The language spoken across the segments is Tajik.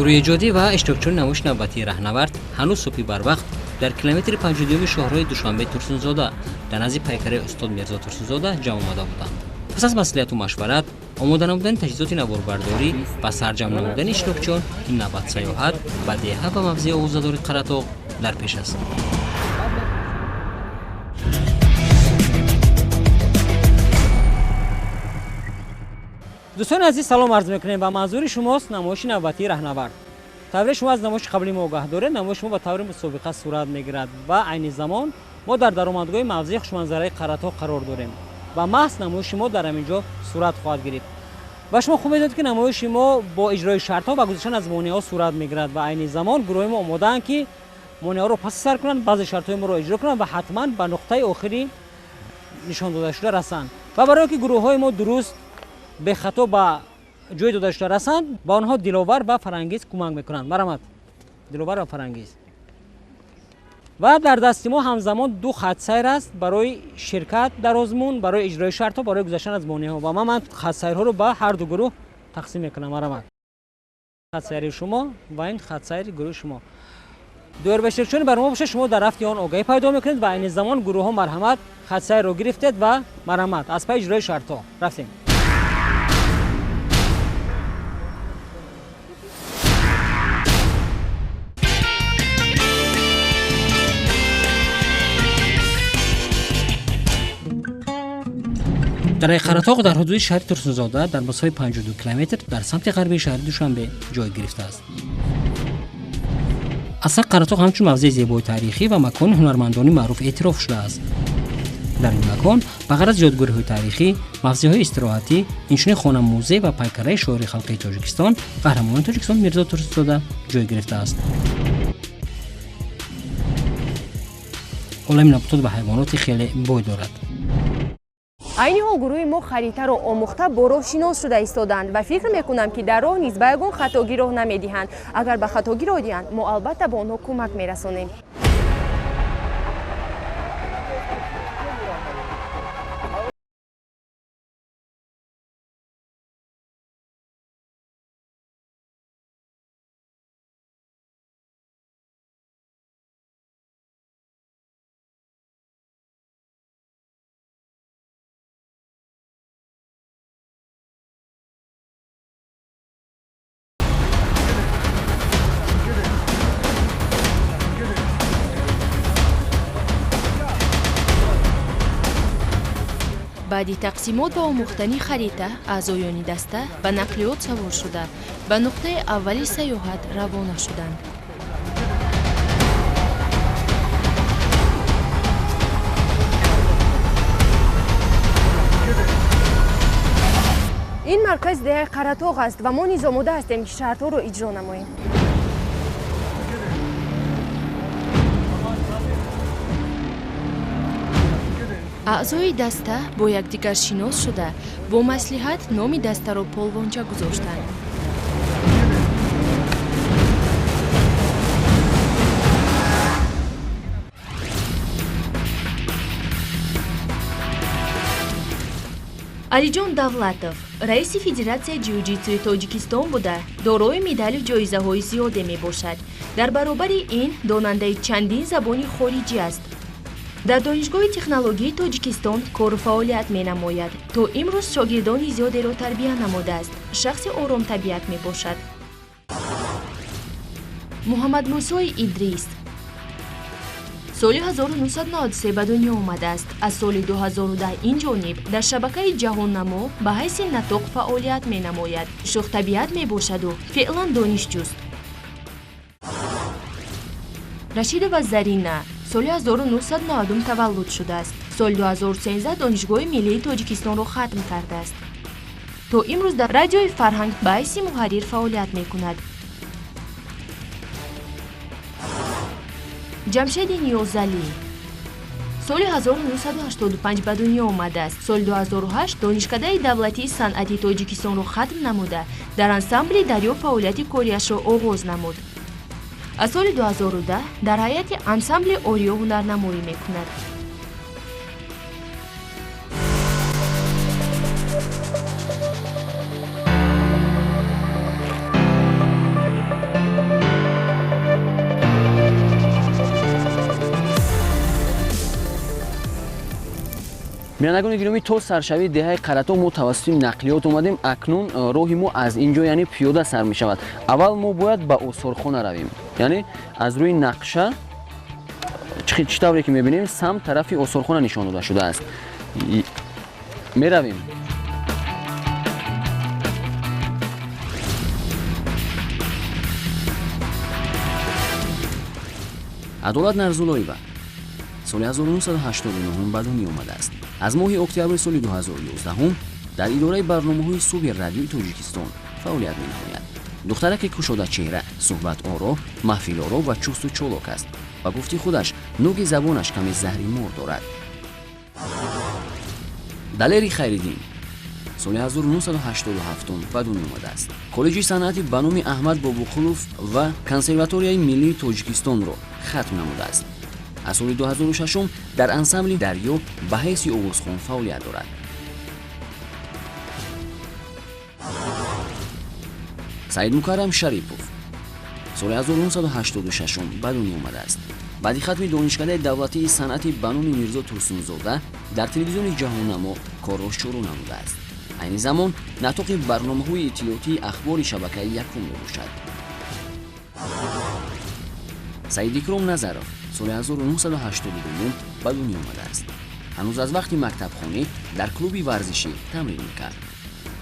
Гурӯҳи эҷодӣ ва иштирокчиёни намоиши навбатии раҳнавард ҳанӯз субҳи барвақт дар километри 52 шоҳроҳи Душанбе Турсунзода дар назди пайкараи устод Мирзо Турсунзода ҷамъ омада буданд. Пас аз маслиҳату машварат, омода намудани таҷҳизоти наворбардорӣ ва сарҷамъ намудани иштирокчиён, ин навбат саёҳат ба деҳа ва мавзеи овозадори Қаратоғ дар пеш аст. Дӯстони азиз, салом арз мекунем ва манзури шумост намоиши навбатии раҳнавард. Тавре шумо аз намоиши қабли мо огаҳ доред, намоиши мо ба таври мусобиқа сурат мегирад ва айни замон мо дар даромадгоҳи мавзеи хушманзараи Қаратоғ қарор дорем ва маҳз намоиши мо дар ҳамин ҷо сурат хоҳад гирифт. Ва шумо хуб медонед, ки намоиши мо бо иҷрои шартҳо ва гузаштан аз монеаҳо сурат мегирад ва айни замон гурӯҳи мо омодаанд, ки монеаҳоро паси сар кунанд, баъзе шартҳои моро иҷро кунанд ва ҳатман ба нуқтаи охири нишон додашуда расанд. Ва барои ки гурӯҳҳои мо дуруст бехато ба ҷои додашуда расанд, ба онҳо Диловар ва Фарангиз кӯмак мекунанд. Марҳамат, Диловар ва Фарангиз. Ва дар дасти мо ҳамзамон ду хатсайр аст барои ширкат дар озмун, барои иҷрои шартҳо, барои гузаштан аз монеаҳо. Ва ман хатсайрҳоро ба ҳар ду гурӯҳ тақсим мекунам. Марҳамат, хатсайри шумо ва ин хатсайри гурӯҳи шумо. Доир ба иштирокчиёни барнома бошад, шумо дар рафти он огаҳӣ пайдо мекунед ва айни замон гурӯҳҳо марҳамат хатсайрро гирифтед ва марҳамат аз пайи иҷрои шартҳо рафтем. Дараи Қаратоғ дар ҳудуди шаҳри Турсунзода дар масофаи 52 километр дар самти ғарбии шаҳри Душанбе ҷой гирифтааст. Аслан Қаратоғ ҳамчун мавзеи зебои таърихӣ ва макони ҳунармандони маъруф эътироф шудааст. Дар ин макон ба ғараз ёдгориҳои таърихӣ, мавзеъҳои истироҳатӣ, инчунин хона-музей ва пайкараи шоири халқии Тоҷикистон, қаҳрамони Тоҷикистон Мирзо Турсунзода ҷой гирифтааст. Олами наботот ва ҳайвоноти хеле бой дорад. Айни ҳол гурӯҳи мо харитаро омӯхта бо роҳ шинос шуда истоданд ва фикр мекунам, ки дар роҳ низ ба ягон хатогӣ роҳ намедиҳанд. Агар ба хатогӣ роҳ диҳанд, мо албатта ба онҳо кӯмак мерасонем. Баъди тақсимот ва омӯхтани харита, аъзоёни даста ба нақлиёт савор шуда, ба нуқтаи аввали саёҳат равона шуданд. Ин маркази деҳаи Қаратоғ аст ва мо низ омода ҳастем, ки шартҳоро иҷро намоем. Аъзои даста бо якдигар шинос шуда, бо маслиҳат номи дастаро полвонча гузоштанд. Алиҷон Давлатов раиси Федератсияи ҷиу-ҷитсуи Тоҷикистон буда, дорои медалю ҷоизаҳои зиёде мебошад. Дар баробари ин донандаи чандин забони хориҷӣ аст. Дар Донишгоҳи технологияи Тоҷикистон кору фаъолият менамояд. То имрӯз шогирдони зиёдеро тарбия намудааст. Шахси оромтабиат мебошад. Муҳаммадмусои Идрис соли 1993 ба дунё омадааст. Аз соли 2010 ин ҷониб дар шабакаи ҷаҳоннамо ба ҳайси натоқ фаъолият менамояд. Шӯхтабиат мебошаду феълан донишҷӯст. Рашидова Зарина соли 1990 таваллуд шудааст. Соли 2013 Донишгоҳи миллии Тоҷикистонро хатм кардааст. То имрӯз дар радиои Фарҳанг ба ҳайси муҳаррир фаъолият мекунад. Ҷамшеди Ниёзалӣ соли 1985 ба дунё омадааст. Соли 2008 Донишкадаи давлатии санъати Тоҷикистонро хатм намуда, дар ансамбли Дарё фаъолияти кориашро оғоз намуд. Аз соли 2010 дар ҳайати ансамбли Ориё ҳунарнамоӣ мекунад. Бинандагони гиромӣ, то саршавии деҳаи Қаратоғ мо тавассути нақлиёт омадем. Акнун роҳи мо аз ин ҷо, яъне пиёда сар мешавад. Аввал мо бояд ба осорхона равем, яъне аз рӯи нақша чӣ тавре ки мебинем, самт тарафи осорхона нишон дода шудааст. Меравем. Адолат Нарзулоева соли 1989 ба дунё омадааст. Аз моҳи октябри соли 2011 дар идораи барномаҳои субҳи радиои Тоҷикистон фаъолият менамояд. Духтараке кушодачеҳра, суҳбаторо, маҳфилоро ва чусту чолок аст. Ба гуфти худаш, нӯги забонаш каме заҳри мор дорад. Далери Хайриддин соли 1987 ба дунё омадааст. Коллеҷи санъати ба номи Аҳмад Бобуқулов ва Консерваторияи миллии Тоҷикистонро хатм намудааст. Аз соли 2006 дар ансамбли Дарё ба ҳайси овозхон фаъолият дорад. Саидмукаррам Шарипов соли 1986 ба дунё омадааст. Баъди хатми Донишкадаи давлатии санъати ба номи Мирзо Турсунзода дар телевизиони Ҷаҳоннамо корро шурӯъ намудааст. Айни замон натоқи барномаҳои иттилоотии ахбори шабакаи якум мебошад. Саидикром Назаров соли 1982 ба дунё омадааст. Ҳанӯз аз вақти мактабхонӣ дар клуби варзишӣ тамрин мекард.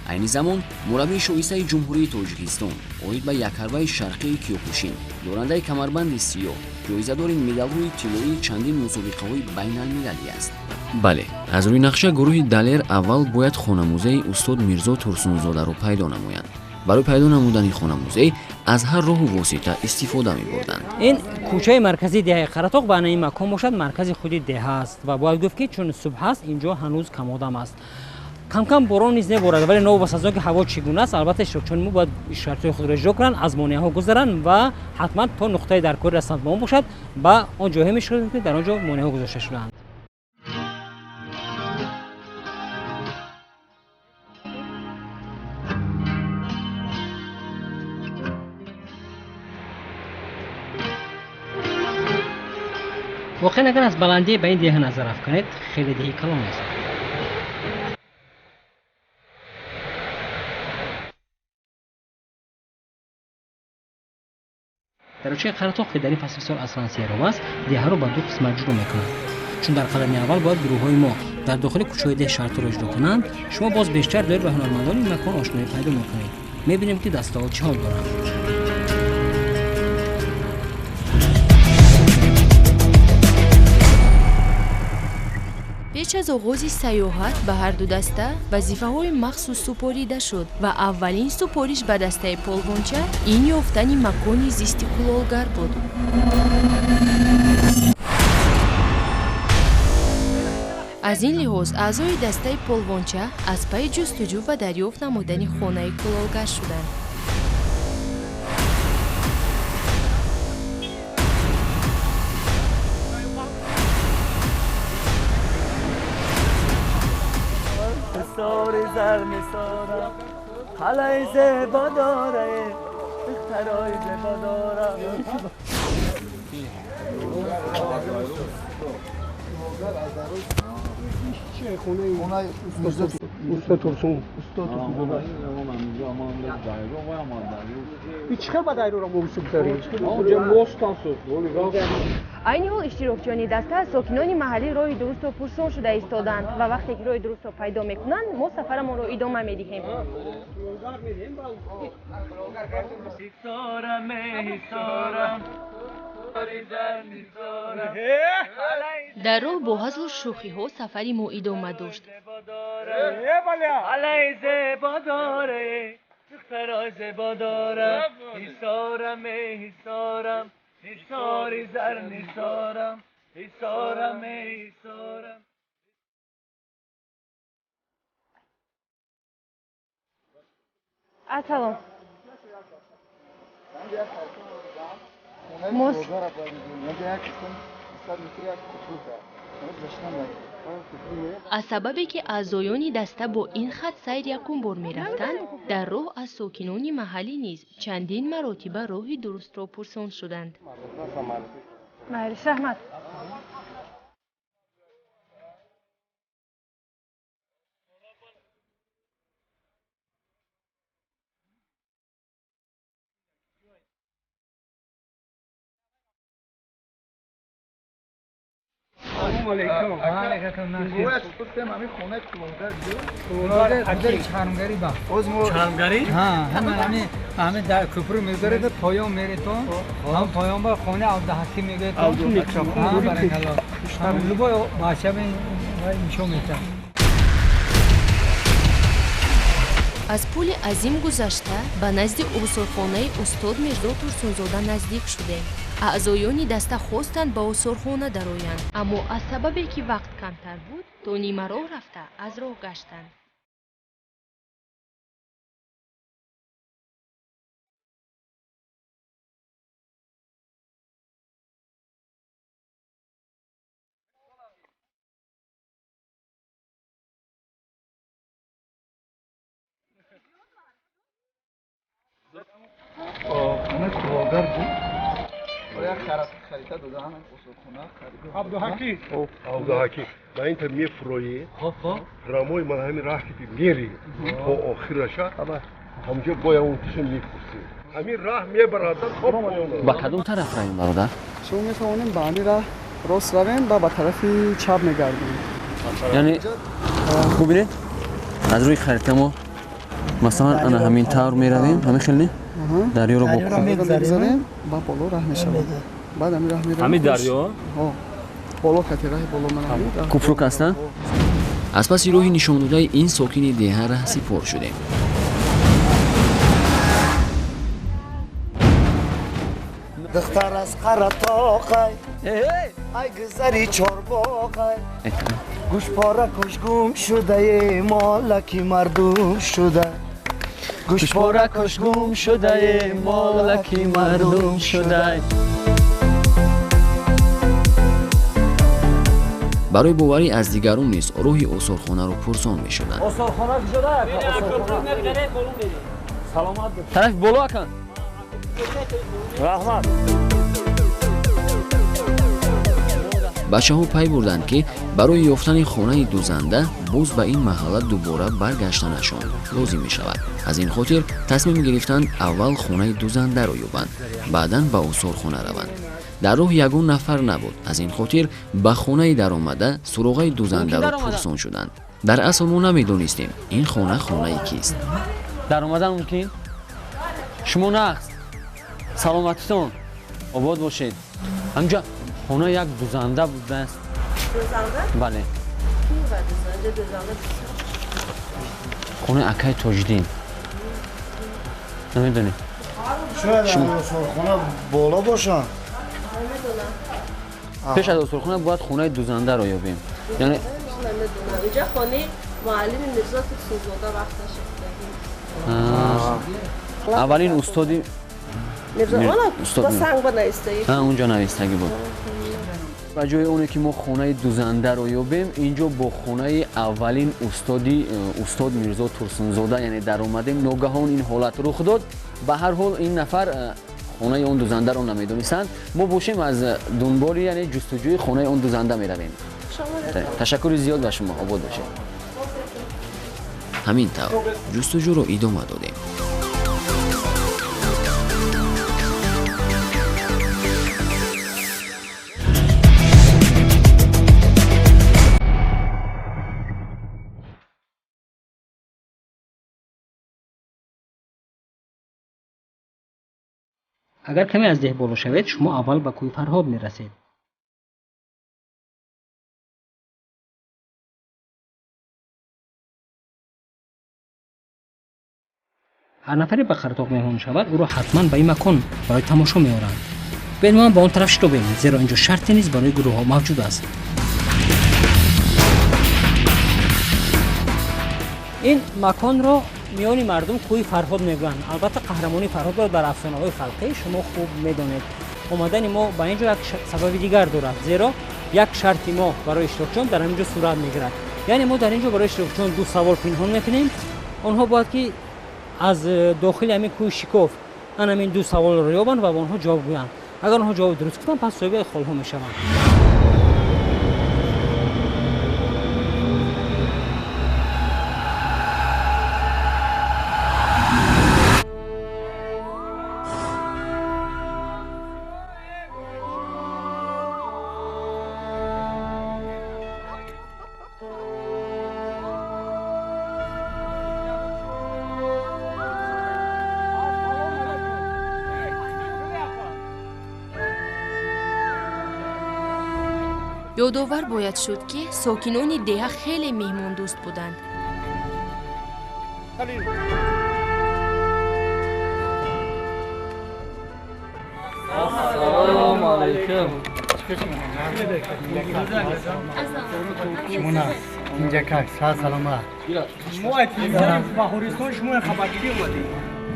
Айни замон мураббии шоистаи Ҷумҳурии Тоҷикистон оид ба якҳарбаи шарқии Киёкушин, дорандаи камарбанди сиёҳ, ҷоизадори медалҳои тиллоии чандин мусобиқаҳои байналмилалӣ аст. Бале, аз рӯи нақша гурӯҳи Далер аввал бояд хонамузеи устод Мирзо Турсунзодаро пайдо намоянд. Барои пайдо намудани хонамузей аз ҳар роҳу восита истифода мебурданд. Ин кӯчаи марказии деҳаи Қаратоғ ба ин макон бошад, маркази худи деҳа аст ва бояд гуфт, ки чун субҳ аст, инҷо ҳанӯз кам одам аст. Камкам борон низ меборад, вале новобаста аз он ки ҳаво чӣ гуна аст, албатта иштирокчиёни мо бояд шартҳои худро иҷро кунанд, аз монеаҳо гузаранд ва ҳатман то нуқтаи даркорӣ расанд. Ба он бошад, ба он ҷойҳое мешавад, ки дар он ҷо монеаҳо гузошта шудаанд. Воқеан агар аз баландӣ ба ин деҳа назар афканед, хеле деҳи калон аст. Дарочаи Қаратоғ, ки дар ин фасли сол аслан сероб аст, деҳаро ба ду қисмат ҷудо мекунад. Чун дар қадами аввал бояд гурӯҳҳои мо дар дохили кӯчаҳои деҳ шартҳоро иҷро кунанд, шумо боз бештар доир ба ҳунармандони ин макон ошноӣ пайдо мекунед. Мебинем, ки дастаҳо чӣ ҳол доранд. Пеш аз оғози сайёҳат ба ҳарду даста вазифаҳои махсус супорида шуд ва аввалин супориш ба дастаи полвонча ин ёфтани макони зисти кулолгар буд. Аз ин лиҳоз аъзои дастаи полвонча аз пайи ҷустуҷӯ ва дарёфт намудани хонаи кулолгар шуданд. Айни ҳол иштирокчиёни даста аз сокинони маҳаллӣ роҳи дурустро пурсон шуда истоданд ва вақте ки роҳи дурустро пайдо мекунанд, мо сафарамонро идома медиҳем. Дар роҳ бо ҳазлу шӯхиҳо сафари мо идома дошт. Ассалом. Аз сабабе ки аъзоёни даста бо ин хат сайр якум бор мерафтанд, дар роҳ аз сокинони маҳаллӣ низ чандин маротиба роҳи дурустро пурсон шуданд. Раҳмат. Салом алейкум. Чармгарӣ? Ҳамин дар кӯпру мегузаред, поён меретон, ҳам поён ба хонаи Абдуҳаким мегӯед. Баракалло. Любой бача нишон метиҳад. Аз пули азим гузашта ба назди осорхонаи устод Мирзо Турсунзода наздик шудем. Аъзоёни даста хостанд ба осорхона дароянд, аммо аз сабабе ки вақт камтар буд, то нимароҳ рафта аз роҳ гаштанд. Хонаи кувогар буд. Як харита додаам осорхона. Абдуҳаким. Абдуҳаким. Ба ин та мефуроӣ. Рамои ман ҳамин раҳ ки мери то охираша ҳамҷо бояд он тиша мепурсӣ. Ҳамин раҳ мебарад. Ба кадом тараф равем, бародар? Шумо метавонем ба ҳамин раҳ рост равем ва ба тарафи чап мегардем. Яъне бубинед, аз рӯи харита мо масалан ана ҳамин тавр меравем, ҳамин хел не? Дарёро бо мегузарем, ба боло раҳ мешавад. Баъд ҳамин раҳ меравем. Ҳамин дарё? Боло кати раҳи боло меравем. Кӯпрук ҳастанд? Аз паси роҳи нишондодаи ин сокини деҳа раҳсипор шудем. Духтар аз Қаратоқай, ай гузари Чорбоғай, гӯшпора куш гум шудае, молаки мардум шуда. Гӯшпора куш гум шудае, молаки мардум шуда. Барои боварӣ аз дигарон низ роҳи осорхонаро пурсон мешуданд. Осорхона куҷода? Саломат. Тарафи боло акан. Раҳмат. Бачаҳо пай бурданд, ки барои ёфтани хонаи дузанда боз ба ин маҳалла дубора баргаштанашон лозим мешавад. Аз ин хотир тасмим гирифтанд аввал хонаи дузандаро ёбанд, баъдан ба осорхона раванд. Дар роҳ ягон нафар набуд. Аз ин хотир ба хонаи даромада суроғаи дузандаро пурсон шуданд. Дар асл мо намедонистем ин хона хонаи кист. Даромадан мумкин? Шумо нақс. Саломатитон обод бошед. Ҳамҷа хона як дузанда будааст. Дузанда? Бале. Ки ва дузанда? Дузанда бисёр. Хонаи акаи Тоҷиддин. Намедонед? Шояд осорхона боло бошад. Намедонам. Пеш аз осорхона бояд хонаи дузандаро ёбем. Яъне намедонам. Инҷа хонаи муаллими Мирзо Турсунзода вақташ шудаги. Аввалин устоди Мирзо санг ба навистагӣ. Унҷо навистагӣ буд. Ба ҷои оне ки мо хонаи дузандаро ёбем, инҷо бо хонаи аввалин устоди устод Мирзо Турсунзода яъне даромадем. Ногаҳон ин ҳолат рух дод. Ба ҳар ҳол ин нафар хонаи он дузандаро намедонистанд. Мо бошем аз дунболи яъне ҷустуҷӯи хонаи он дузанда меравем. Ташаккури зиёд ба шумо, обод бошед. Ҳамин тавр ҷустуҷӯро идома додем. Агар каме аз деҳ боло шавед, шумо аввал ба кӯҳи Фарҳод мерасед. Ҳар нафаре ба Қаратоқ меҳмон шавад, ӯро ҳатман ба ин макон барои тамошо меоранд. Биёед мо ҳам ба он тараф шитобем, зеро инҷо шарте низ барои гурӯҳҳо мавҷуд аст. Ин маконро миёни мардум кӯҳи Фарҳод мегӯянд. Албатта қаҳрамони Фарҳодро дар афсонаҳои халқӣ шумо хуб медонед. Омадани мо ба ин ҷо як сабаби дигар дорад, зеро як шарти мо барои иштирокчиён дар ҳамин ҷо сурат мегирад. Яъне мо дар ин ҷо барои иштирокчиён ду савол пинҳон мекунем. Онҳо бояд ки аз дохили ҳамин кӯҳи шикоф ан ҳамин ду саволро ёбанд ва ба онҳо ҷавоб гӯянд. Агар онҳо ҷавоби дуруст гуфтанд, пас соҳиби холҳо мешаванд. Ёдовар бояд шуд, ки сокинони деҳа хеле меҳмондӯст буданд. Ассалому алайкум.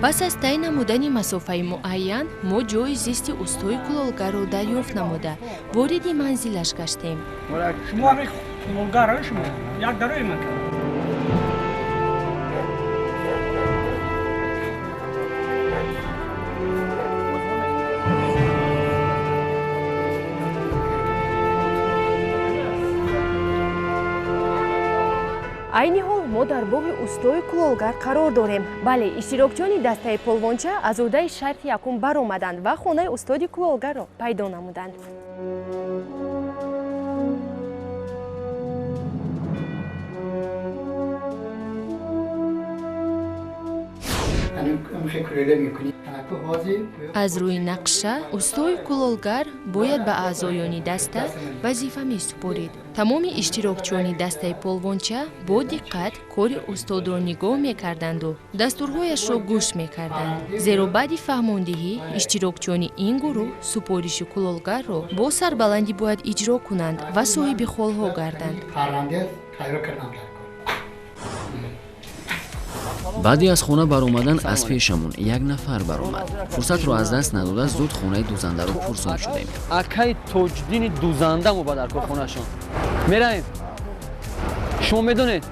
Пас аз тай намудани масофаи муайян, мо ҷои зисти устои кулолгарро дарёфт намуда, вориди манзилаш гаштем. Шумо ҳамин кулолгарро шумо як дарои ман. Айни ҳол мо дар боғи устои кулолгар қарор дорем. Бале, иштирокчиёни дастаи полвонча аз ӯҳдаи шарти якум баромаданд ва хонаи устоди кулолгарро пайдо намуданд. Аз рӯи нақша устои кулолгар бояд ба аъзоёни даста вазифа месупорид. Тамоми иштирокчиёни дастаи полвонча бо диққат кори устодро нигоҳ мекарданду дастурҳояшро гӯш мекарданд, зеро баъди фаҳмондиҳӣ иштирокчиёни ин гурӯҳ супориши кулолгарро бо сарбаландӣ бояд иҷро кунанд ва соҳиби холҳо гарданд. Баъди аз хона баромадан аз пешамон як нафар баромад. Фурсатро аз даст надода зуд хонаи дузандаро пурсон шудем. Акай Тоҷиддини дузанда мо ба даргоҳ хонашон меравем. Шумо медонед?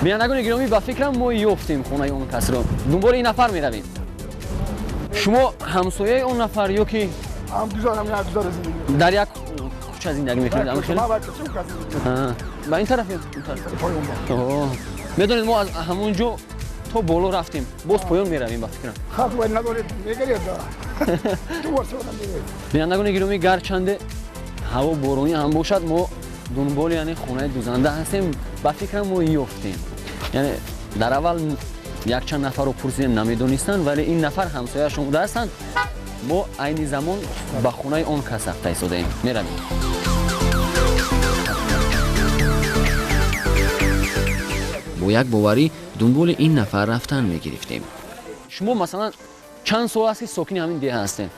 Бинандагони гиромӣ, ба фикрам мо ёфтем хонаи он касро. Дунболи ин нафар меравем. Шумо ҳамсояи он нафар ё ки дар як кӯча зиндагӣ мекунед? Ба ин тараф? Медонед, мо аз ҳамон ҷо то боло рафтем, боз поён меравем ба фикрам. Бинандагони гиромӣ, гарчанде ҳаво боронӣ ҳам бошад, мо дунболи яъне хонаи дузанда ҳастем. Ба фикрам мо ёфтем. Яъне дар аввал якчанд нафарро пурсидем, намедонистанд, вале ин нафар ҳамсояашон буда ҳастанд. Мо айни замон ба хонаи он кас рафта истодаем. Меравем. Бо як боварӣ дунболи ин нафар рафтан мегирифтем. Шумо масалан чанд сол аст ки сокини ҳамин деҳа ҳастед?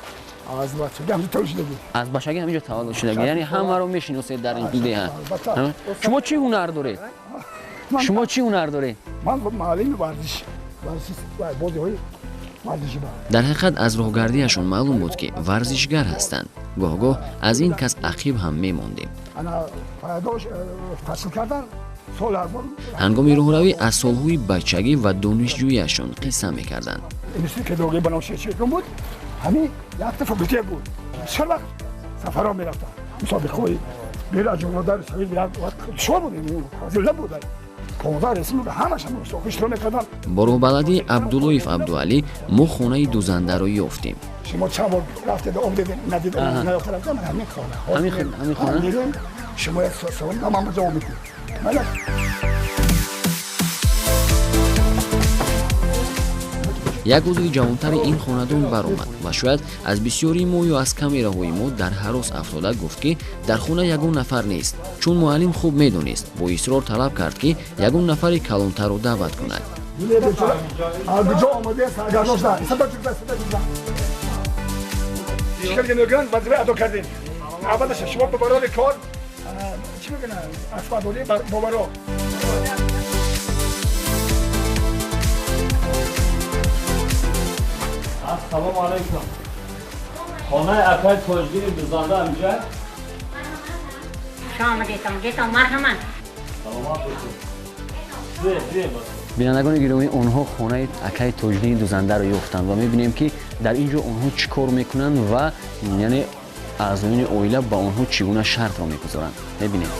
Аз бачагӣ ҳамин таваллуд шудагӣ. Аз бачагӣ ҳамин ҷо таваллуд шудагӣ, яъне ҳамаро мешиносед дар ин деҳа. Шумо чӣ ҳунар доред? Шумо чӣ ҳунар доред? Ман муаллими варзиш, бозиҳои варзишӣ. Дар ҳақиқат аз роҳгардиашон маълум буд, ки варзишгар ҳастанд. Гоҳ-гоҳ аз ин кас ақиб ҳам мемондем. Ҳангоми роҳравӣ аз солҳои бачагӣ ва донишҷӯяшон қисса мекарданд. Институти педагогӣ ба номи Шевченко буд, ҳамин якта факултет буд. Бисёр вақт сафарҳо мерафтам, мусобиқаҳои бераҷумҳур совет душвор буд, фазил набуд. 15 ресм буд, ҳамааш иштирок мекардам. Бо роҳбаладии Абдуллоев Абдуалӣ мо хонаи дузандаро ёфтем. Шумо чанд бор рафтед, об дидед, надид, наёфта рафтам, ҳамин хона. Ҳамин хона? Шумо як савол дам ҳама ҷавоб медиҳед. Як узви ҷавонтари ин хонадон баромад ва шояд аз бисёрии мо ё аз камераҳои мо дар ҳарос афтода гуфт, ки дар хона ягон нафар нест. Чун муаллим хуб медонист, бо исрор талаб кард, ки ягон нафари калонтарро даъват кунад. Ассалому алайкум. Хонаи акай Тоҷиддини дузанда ҳамҷа? Хуш омадетон, гетон, марҳамат. Саломат бошед. Бинандагони гиромӣ, онҳо хонаи акай Тоҷиддини дузандаро ёфтанд ва мебинем, ки дар ин ҷо онҳо чӣ кор мекунанд ва яъне аъзоёни оила ба онҳо чӣ гуна шартро мегузоранд. Мебинем.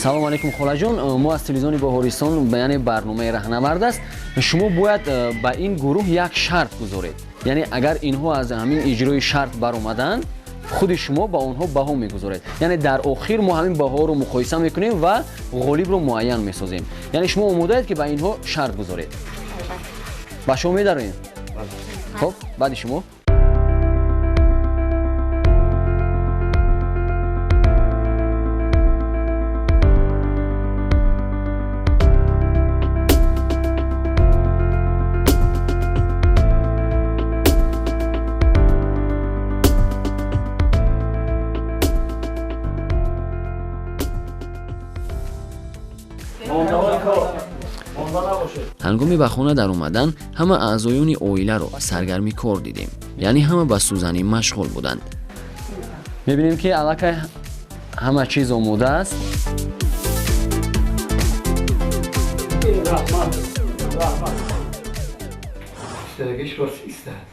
Салом алейкум, холаҷон. Мо аз телевизиони Баҳористон, яъне барномаи раҳнавард аст. Шумо бояд ба ин гурӯҳ як шарт гузоред. Яъне агар инҳо аз ҳамин иҷрои шарт баромаданд, худи шумо ба онҳо баҳо мегузоред. Яъне дар охир мо ҳамин баҳоро муқоиса мекунем ва ғолибро муайян месозем. Яъне шумо омодаед, ки ба инҳо шарт гузоред? Ба шумо медароем? Хоб, баъди шумо. Ҳангоми ба хона даромадан ҳама аъзоёни оиларо саргарми кор дидем, яъне ҳама ба сӯзанӣ машғул буданд. Мебинем, ки аллакай ҳама чиз омода аст. Раҳмат, раҳмат. Истодагиш рост истад.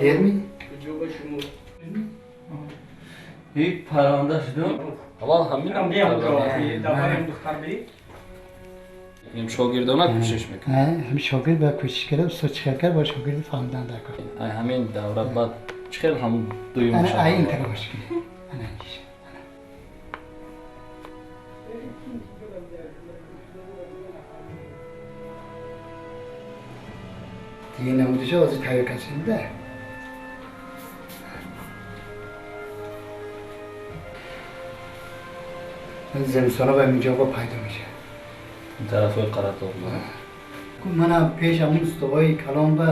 Дерми? И парранда шудам. Аввал ҳаминам. Шогирдона кӯшиш мекунад. Ҳамин шогирд ба кӯшиш карда, устод чӣ хел кард, бо шогирд фаҳмидан дар кор. Ай ҳамин давра баъд чӣ хел ҳам дуюм шуд? Ай ин тарафаш кунед. Ана инҷа. Дига намудиша ҳозир тайёр кардем. Зимистона ба инҷо пайдо мешавад. Тарафҳои Қаратоғ. Манам пеш ҳамун устоҳои калон ба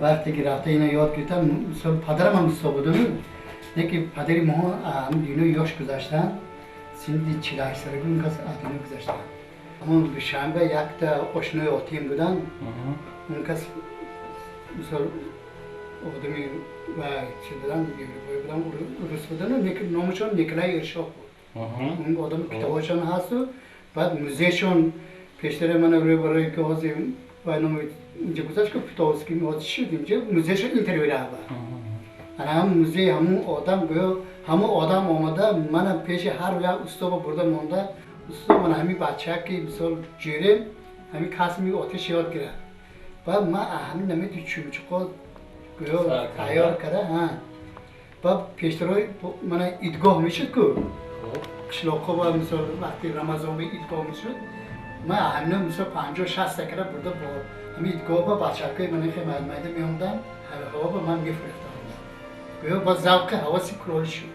вақте ки рафта ина ёд гирифтам, мисол падарам ҳам усто буду, не ки падари моҳо ҳамин дино ёш гузаштанд, синни 48 солагӣ он кас аз дунё гузаштанд. Ҳамон Душанбе якта ошнои отим буданд, он кас мисол одами ва чи буданд, европоӣ буданд, рус буданд, номашон Николай Иршов буд. Он одам китобҳошон ҳасту баъд музейшон пештара мана рӯй барои ки ҳозир вай номи инҷа гузашт, ки Птовский ҳозир шуд, инҷа музейшон интервю раҳба. Ана ҳам музей ҳамун одам гӯё ҳамун одам омада мана пеши ҳар як устоба бурда монда, усто мана ҳамин бача ки мисол ҷӯрем ҳамин касби оташ ёд гирад. Баъд ман ҳамин намеди чумчуқо гӯё тайёр карда, баъд пештарои мана идгоҳ мешуд ку қишлоқҳо ба мисол вақти Рамазон ба идгоҳ мешуд, ман ҳамина мисол 50-60 та кара бурда бо ҳамин идгоҳ ба бачакҳои мана хеле майда меомаданд, ҳаво ба ман мефурӯхтам. Гӯё бо завқи ҳаваси кулолӣ шуд,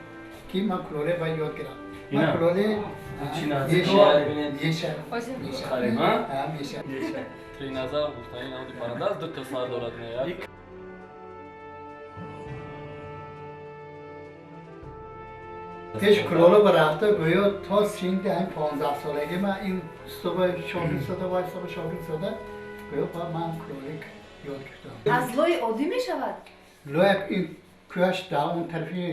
ки ман кулоле бояд ёд гирам. Ман кулоле еша еша. Триназар гуфтани навди парранда аст, ду та сар дорад меяд. Пеш кулола ба рафта гӯё то синни ҳамин 15 солагӣ ман ин устоба шогирд сода ва устоба шогирд сода гӯё ба ман кулолик ёд гирифтам. Аз лои оддӣ мешавад? Лои ин кӯҳаш дар он тарафи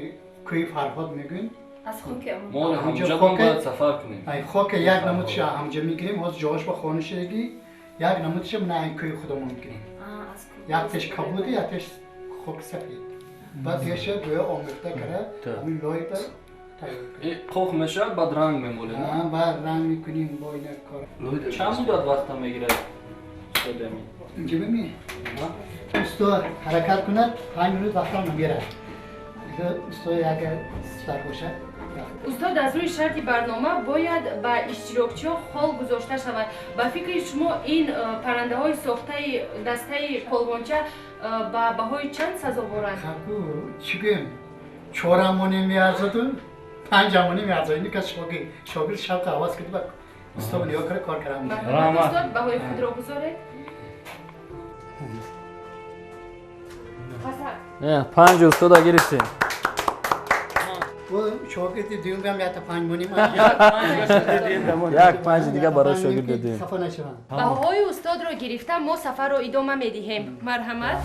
кӯҳи Фарҳод мегӯем. Аз хоки он. Мо ҳамҷа бояд сафар кунем. Ай хоки як намудша ҳамҷа мегирем, ҳозир ҷояш ба хона шудагӣ, як намудша мана ин кӯҳи худамон мегирем. Якташ кабуди, якташ хоки сафед. Баъд яша гӯё омехта карда ҳамин лои ба Қоқ мешавад, баъд ранг мемолем. Баъд ранг мекунем бо ина кор. Чанд муддат вақта мегирад устод Амин? Инҷа бибин. Усто ҳаракат кунад, 5 минут вақтам намегирад. Усто агар сар бошад. Устод, аз рӯи шарти барнома бояд ба иштирокчиҳо хол гузошта шавад. Ба фикри шумо ин паррандаҳои сохтаи дастаи полвонча ба баҳои чанд сазоворанд? Чӣ гӯем? 4 амоне меарзаду 5 амоне меарзад. Ин кас шогирд шавқи ҳавас кард ба устод нигоҳ карда кор карда мешавад. Устод, баҳои худро гузоред. 5 устода гирифтем. Шогирди дуюм ҳам якта 5 монем. Як 5 дига барои шогирд додем. Сафа нашаванд. Баҳоҳои устодро гирифта мо сафарро идома медиҳем. Марҳамат.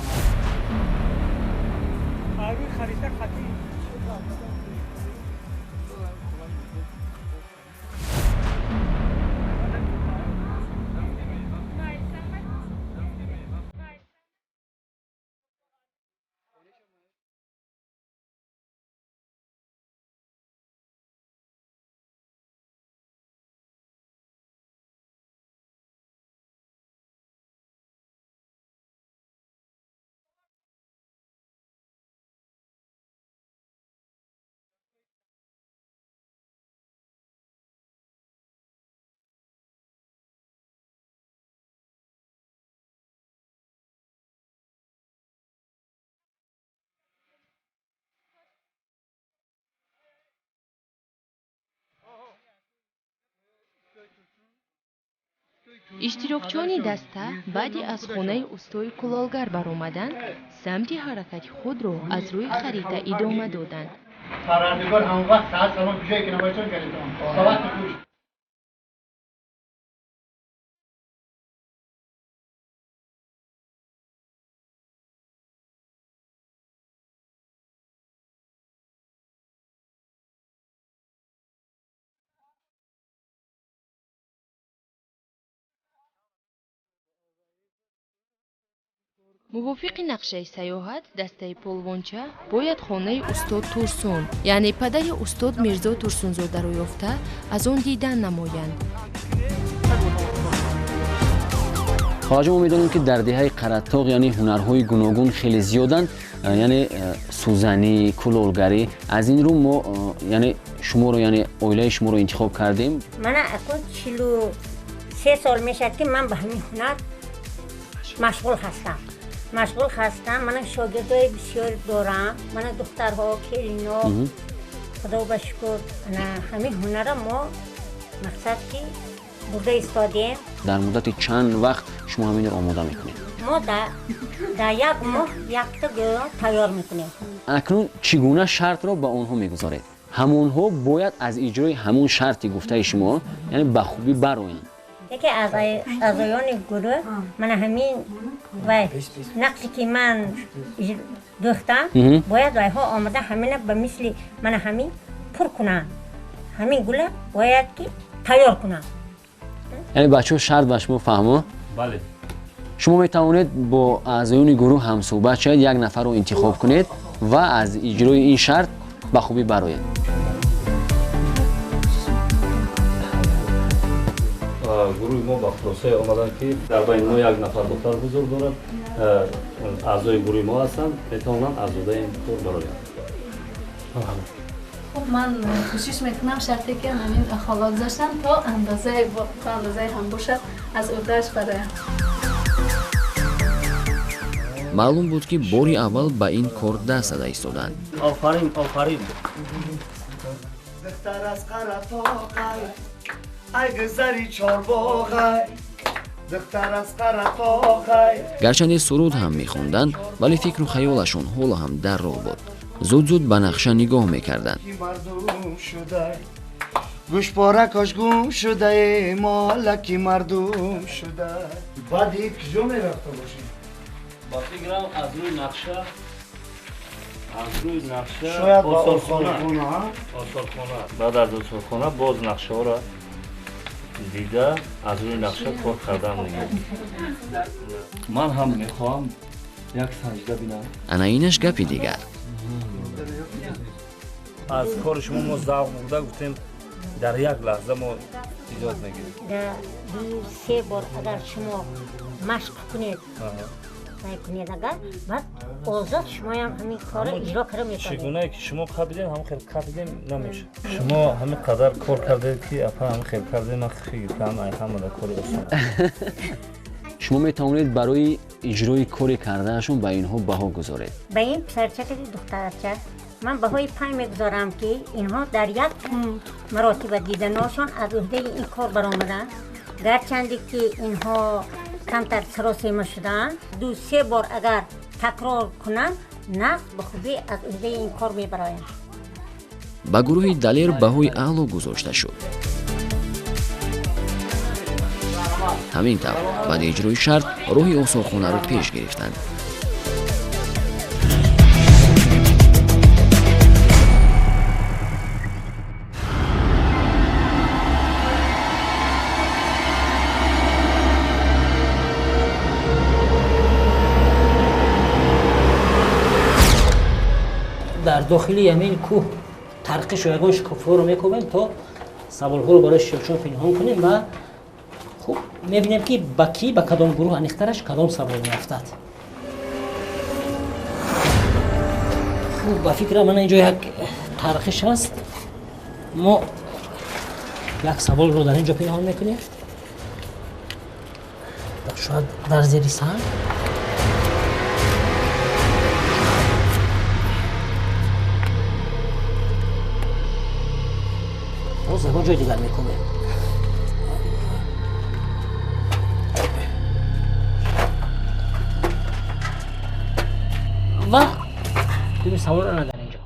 Иштирокчиёни даста баъди аз хонаи устои кулолгар баромадан самти ҳаракати худро аз рӯи харита идома доданд. Парвардигор ҳамон вақт саат салом куҷое ки набошад, галитон. Ба вақти гӯшт. Мувофиқи нақшаи саёҳат, дастаи полвонча бояд хонаи устод Турсун, яъне падари устод Мирзо Турсунзодаро ёфта, аз он дидан намоянд. Холаҷон, мо медонем, ки дар деҳаи Қаратоғ, яъне ҳунарҳои гуногун хеле зиёданд, яъне сӯзанӣ, кулолгарӣ. Аз ин рӯ мо, яъне шуморо, яъне оилаи шуморо интихоб кардем. Мана акун 43 сол мешавад, ки ман ба ҳамин ҳунар машғул ҳастам. Мана шогирдои бисёр дорам, мана духтарҳо, келино, худо ба шукр, ана ҳамин ҳунарро мо мақсад ки бурда истодем. Дар муддати чанд вақт шумо ҳаминро омода мекунед? Мо дар як моҳ якта гӯё тайёр мекунем. Акнун чӣ гуна шартро ба онҳо мегузоред? Ҳамонҳо бояд аз иҷрои ҳамон шарти гуфтаи шумо, яъне ба хубӣ бароянд. Яке аз аъзоёни гурӯҳ мана ҳамин вай нақше ки ман дӯхтам, бояд вайҳо омада ҳамина ба мисли мана ҳамин пур кунанд. Ҳамин гула бояд ки тайёр кунанд. Яъне бачаҳо, шарт ба шумо фаҳмо? Бале. Шумо метавонед бо аъзоёни гурӯҳ ҳамсӯҳбат шавед, як нафарро интихоб кунед ва аз иҷрои ин шарт ба хубӣ бароед. Гурӯҳи мо ба хулосае омаданд, ки дар байни мо як нафар духтар ҳузур дорад, аъзои гурӯҳи мо ҳастанд, метавонанд аз уҳдаи ин кор бароянд. Хуб, ман кӯшиш мекунам шарте ки ҳамин хола гузоштам то андозаи ҳам бошад, аз уҳдааш бароям. Маълум буд, ки бори аввал ба ин кор даст зада истоданд. Офарин, офарин. Духтар аз Қаратоғай, ай гузари чорбоғай, духтар аз Қаратоғай. Гарчанде суруд ҳам мехонданд, вале фикру хаёлашон ҳоло ҳам дар роҳ буд. Зуд-зуд ба нақша нигоҳ мекарданд. Мардум шудай, гӯшпоракаш гум шудай, молаки мардум шудай. Баъди куҷо мерафта бошем? Ба фикрам аз рӯи нақша, шояд ба осорхона. Баъд аз осорхона боз нақшаҳоро дида, аз рӯи нақша кор кардан мегирем. Ман ҳам мехоҳам як санҷида бинам. Ана инаш гапи дигар. Аз кори шумо мо завқ бурда, гуфтем дар як лаҳза мо иҷод мегирем. Дар 2-3 бор агар шумо машқ кунед, кунед агар, баъд озод шумоям ҳамин корро иҷро карда метавонед. Чӣ гунае ки шумо қабидем, ҳамин хел қабидем намешавад. Шумо ҳамин қадар кор кардед, ки апа ҳамин хел кардем, ман хигиртам, ай ҳамада кори осон. Шумо метавонед барои иҷрои коре кардаашон ба инҳо баҳо гузоред. Ба ин писарча ки духтарча ман баҳои 5 мегузорам, ки инҳо дар як маротиба диданошон аз уҳдаи ин кор баромаданд. Гарчанде ки инҳо камтар саросема шудаанд, 2-3 бор агар такрор кунанд, нағз ба хубӣ аз уҳдаи ин кор мебароянд. Ба гурӯҳи Далер баҳои аъло гузошта шуд. Ҳамин тавр баъди иҷрои шарт роҳи осорхонаро пеш гирифтанд. Дар дохили ҳамин кӯҳ тарқишу ягон шукуфҳоро мекобем, то саволҳоро барои иштирокчиён пинҳон кунем ва хуб мебинем, ки ба кӣ, ба кадом гурӯҳ аниқтараш кадом савол меафтад. Хуб, ба фикрам мана инҷо як тарқиш аст. Мо як саволро дар инҷо пинҳон мекунем, шояд дар зери санг. Боз ягон ҷои дигар мекунем. Ва думи саволро ана дар инҷо.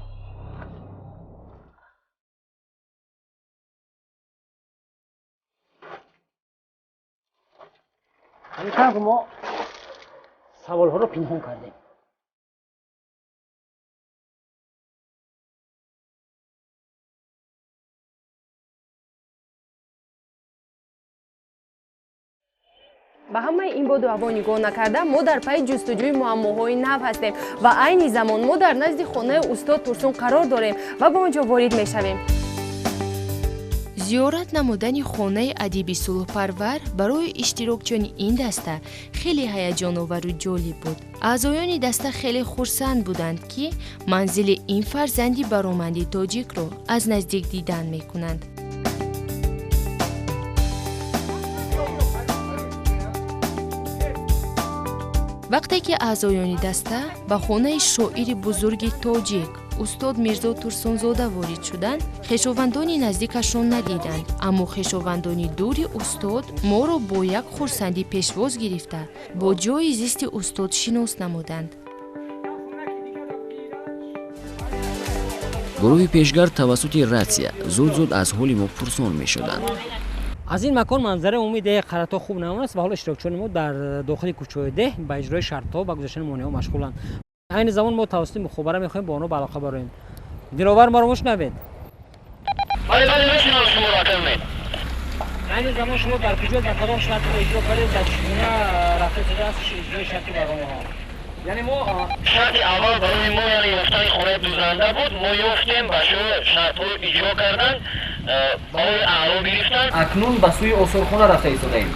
Ҳамин тавр мо саволҳоро пинҳон кардем. Ба ҳамаи ин боду ҳаво нигоҳ накарда, мо дар пайи ҷустуҷӯи муаммоҳои нав ҳастем ва айни замон мо дар назди хонаи устод Турсун қарор дорем ва ба он ҷо ворид мешавем. Зиёрат намудани хонаи адиби сулҳпарвар барои иштирокчиёни ин даста хеле ҳаяҷоновару ҷолиб буд. Аъзоёни даста хеле хурсанд буданд, ки манзили ин фарзанди бароманди тоҷикро аз наздик дидан мекунанд. Вақте ки аъзоёни даста ба хонаи шоири бузурги тоҷик устод Мирзо Турсунзода ворид шуданд, хешовандони наздикашон надиданд, аммо хешовандони дури устод моро бо як хурсандӣ пешвоз гирифта, бо ҷойи зисти устод шинос намуданд. Гурӯҳи пешгард тавассути ратсия зуд-зуд аз ҳоли мо пурсон мешуданд. Аз ин макон манзараи умумии деҳи Қаратоғ хуб намоён аст ва ҳоло иштирокчиёни мо дар дохили кӯчаҳои деҳ ба иҷрои шартҳо ва гузаштани монеаҳо машғуланд. Айни замон мо тавассути мухобара мехоҳем бо онҳо ба алоқа бароем. Диловар, маро мешунавед? Бале, бале, мешунавам шуморо, акамед. Айни замон шумо дар куҷо, дар кадом шартро иҷро кардед, дар чӣ гуна рафта шудааст иҷрои шарти барномаҳо? Яъне мо шарти аввал барои мо, яъне ёфтани хонаи дузанда буд, мо ёфтем, бачаҳо шартҳоро иҷро карданд, барои аъло гирифтан. Акнун ба сӯи осорхона рафта истодаем.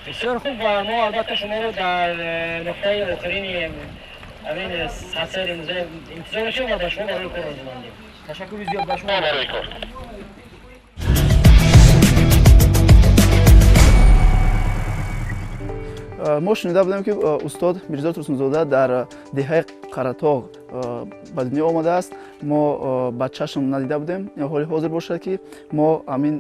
Бисёр хуб, ва мо албатта шуморо дар нуқтаи охирини ҳамин сатсайри музей интизор мешавем ва ба шумо барои кор орзумандем. Ташаккури зиёд ба шумо. Барои кор. Мо шунида будем, ки устод Мирзо Турсунзода дар деҳаи Қаратоғ ба дунё омадааст. Мо ба чашм надида будем. Ҳоли ҳозир бошад, ки мо ҳамин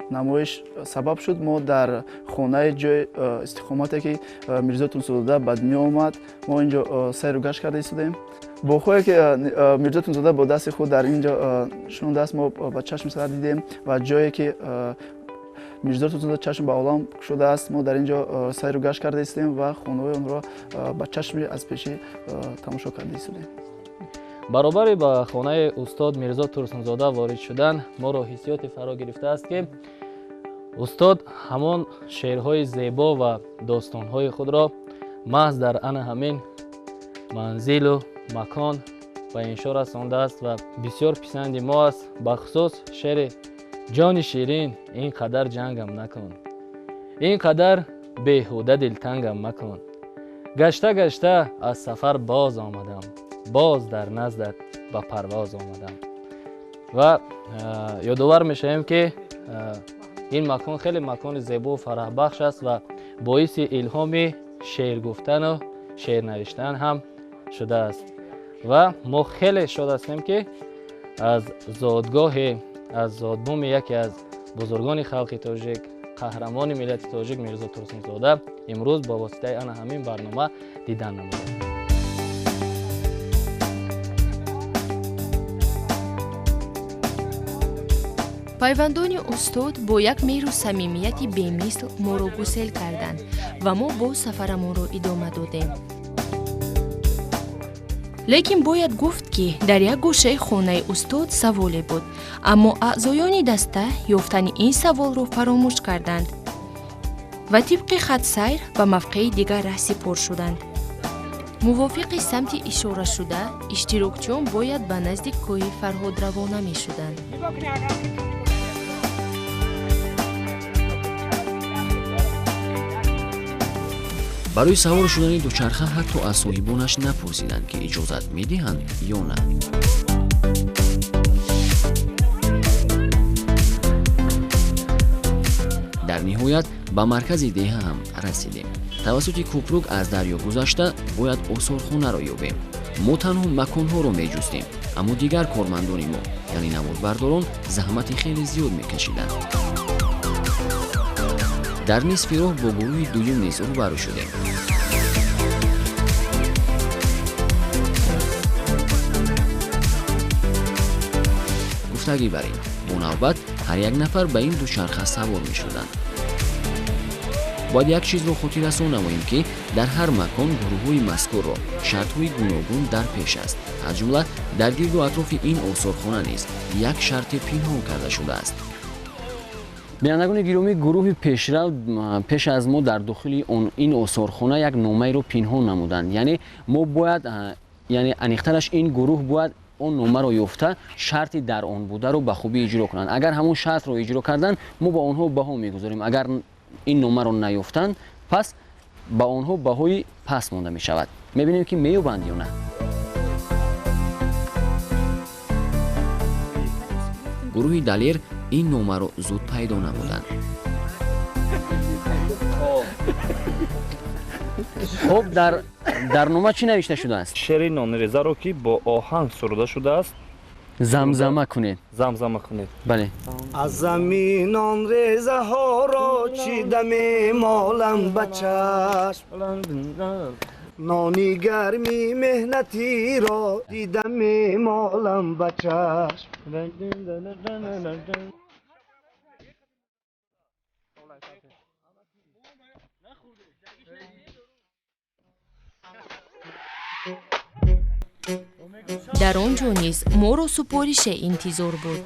намоиш сабаб шуд, мо дар хонаи ҷои истиқомате, ки Мирзо Турсунзода ба дунё омад, мо инҷо сайру гашт карда истодем. Боғҳое, ки Мирзо Турсунзода бо дасти худ дар ин ҷо шунондааст, мо ба чашми сар дидем ва ҷое, ки Мирзо Турсунзода чашм ба олам кушодааст, мо дар ин ҷо сайру гашт карда истем ва хонаҳои онро ба чашми аз пешӣ тамошо карда истодем. Баробари ба хонаи устод Мирзо Турсунзода ворид шудан моро ҳиссиёте фаро гирифтааст, ки устод ҳамон шеърҳои зебо ва достонҳои худро маҳз дар ана ҳамин манзилу макон ба иншо расондааст ва бисёр писанди мо аст, бахусус шеъри ҷони ширин ин қадар ҷангам накун, ин қадар беҳуда дилтангам макун, гашта гашта аз сафар боз омадам, боз дар наздат ба парвоз омадам. Ва ёдовар мешавем, ки ин макон хеле макони зебову фараҳбахш аст ва боиси илҳоми шеър гуфтану шеър навиштан ҳам шудааст. Ва мо хеле шод ҳастем, ки аз зодгоҳи, аз зодбуми яке аз бузургони халқи тоҷик, қаҳрамони миллати тоҷик Мирзо Турсунзода имрӯз бо воситаи ана ҳамин барнома дидан намудем. Пайвандони устод бо як меҳру самимияти бемисл моро гусел карданд ва мо боз сафарамонро идома додем. Лекин бояд гуфт, ки дар як гӯшаи хонаи устод саволе буд, аммо аъзоёни даста ёфтани ин саволро фаромӯш карданд ва тибқи хатсайр ба мавқеи дигар раҳсипор шуданд. Мувофиқи самти ишорашуда, иштирокчиён бояд ба назди кӯҳи Фарҳод равона мешуданд. Барои савор шудани дучарха ҳатто аз соҳибонаш напурсиданд, ки иҷозат медиҳанд ё на. Дар ниҳоят ба маркази деҳа ҳам расидем. Тавассути кӯпрук аз дарё гузашта бояд осорхонаро ёбем. Мо танҳо маконҳоро меҷустем, аммо дигар кормандони мо, яъне наворбардорон, заҳмати хеле зиёд мекашиданд. Дар нисфи роҳ бо гурӯҳи дуюм низ рӯбарӯ шудем. Гуфтагӣ бар ин, бо навбат ҳар як нафар ба ин дучарха савор мешуданд. Бояд як чизро хотиррасон намоем, ки дар ҳар макон гурӯҳҳои мазкурро шартҳои гуногун дар пеш аст. Аз ҷумла дар гирду атрофи ин осорхона низ як шарте пинҳон карда шудааст. Бинандагони гиромӣ, гурӯҳи пешрав пеш аз мо дар дохили ин осорхона як номаеро пинҳон намуданд. Яъне мо бояд, яъне аниқтараш ин гурӯҳ бояд он номаро ёфта шарти дар он бударо ба хубӣ иҷро кунанд. Агар ҳамон шартро иҷро карданд, мо ба онҳо баҳо мегузорем. Агар ин номаро наёфтанд, пас ба онҳо баҳои паст монда мешавад. Мебинем ки меёбанд ё на. Гурӯҳи Далер ин номаро зуд пайдо намуданд. Хуб, дар нома чӣ навишта шудааст? Шеъри нонрезаро, ки бо оҳанг суруда шудааст, замзама кунед. Замзама кунед. Бале. Аз замин нонрезаҳоро чида мемолам ба чашм, нони гарми меҳнатиро дида мемолам ба чашм. Дар он ҷо низ моро супорише интизор буд.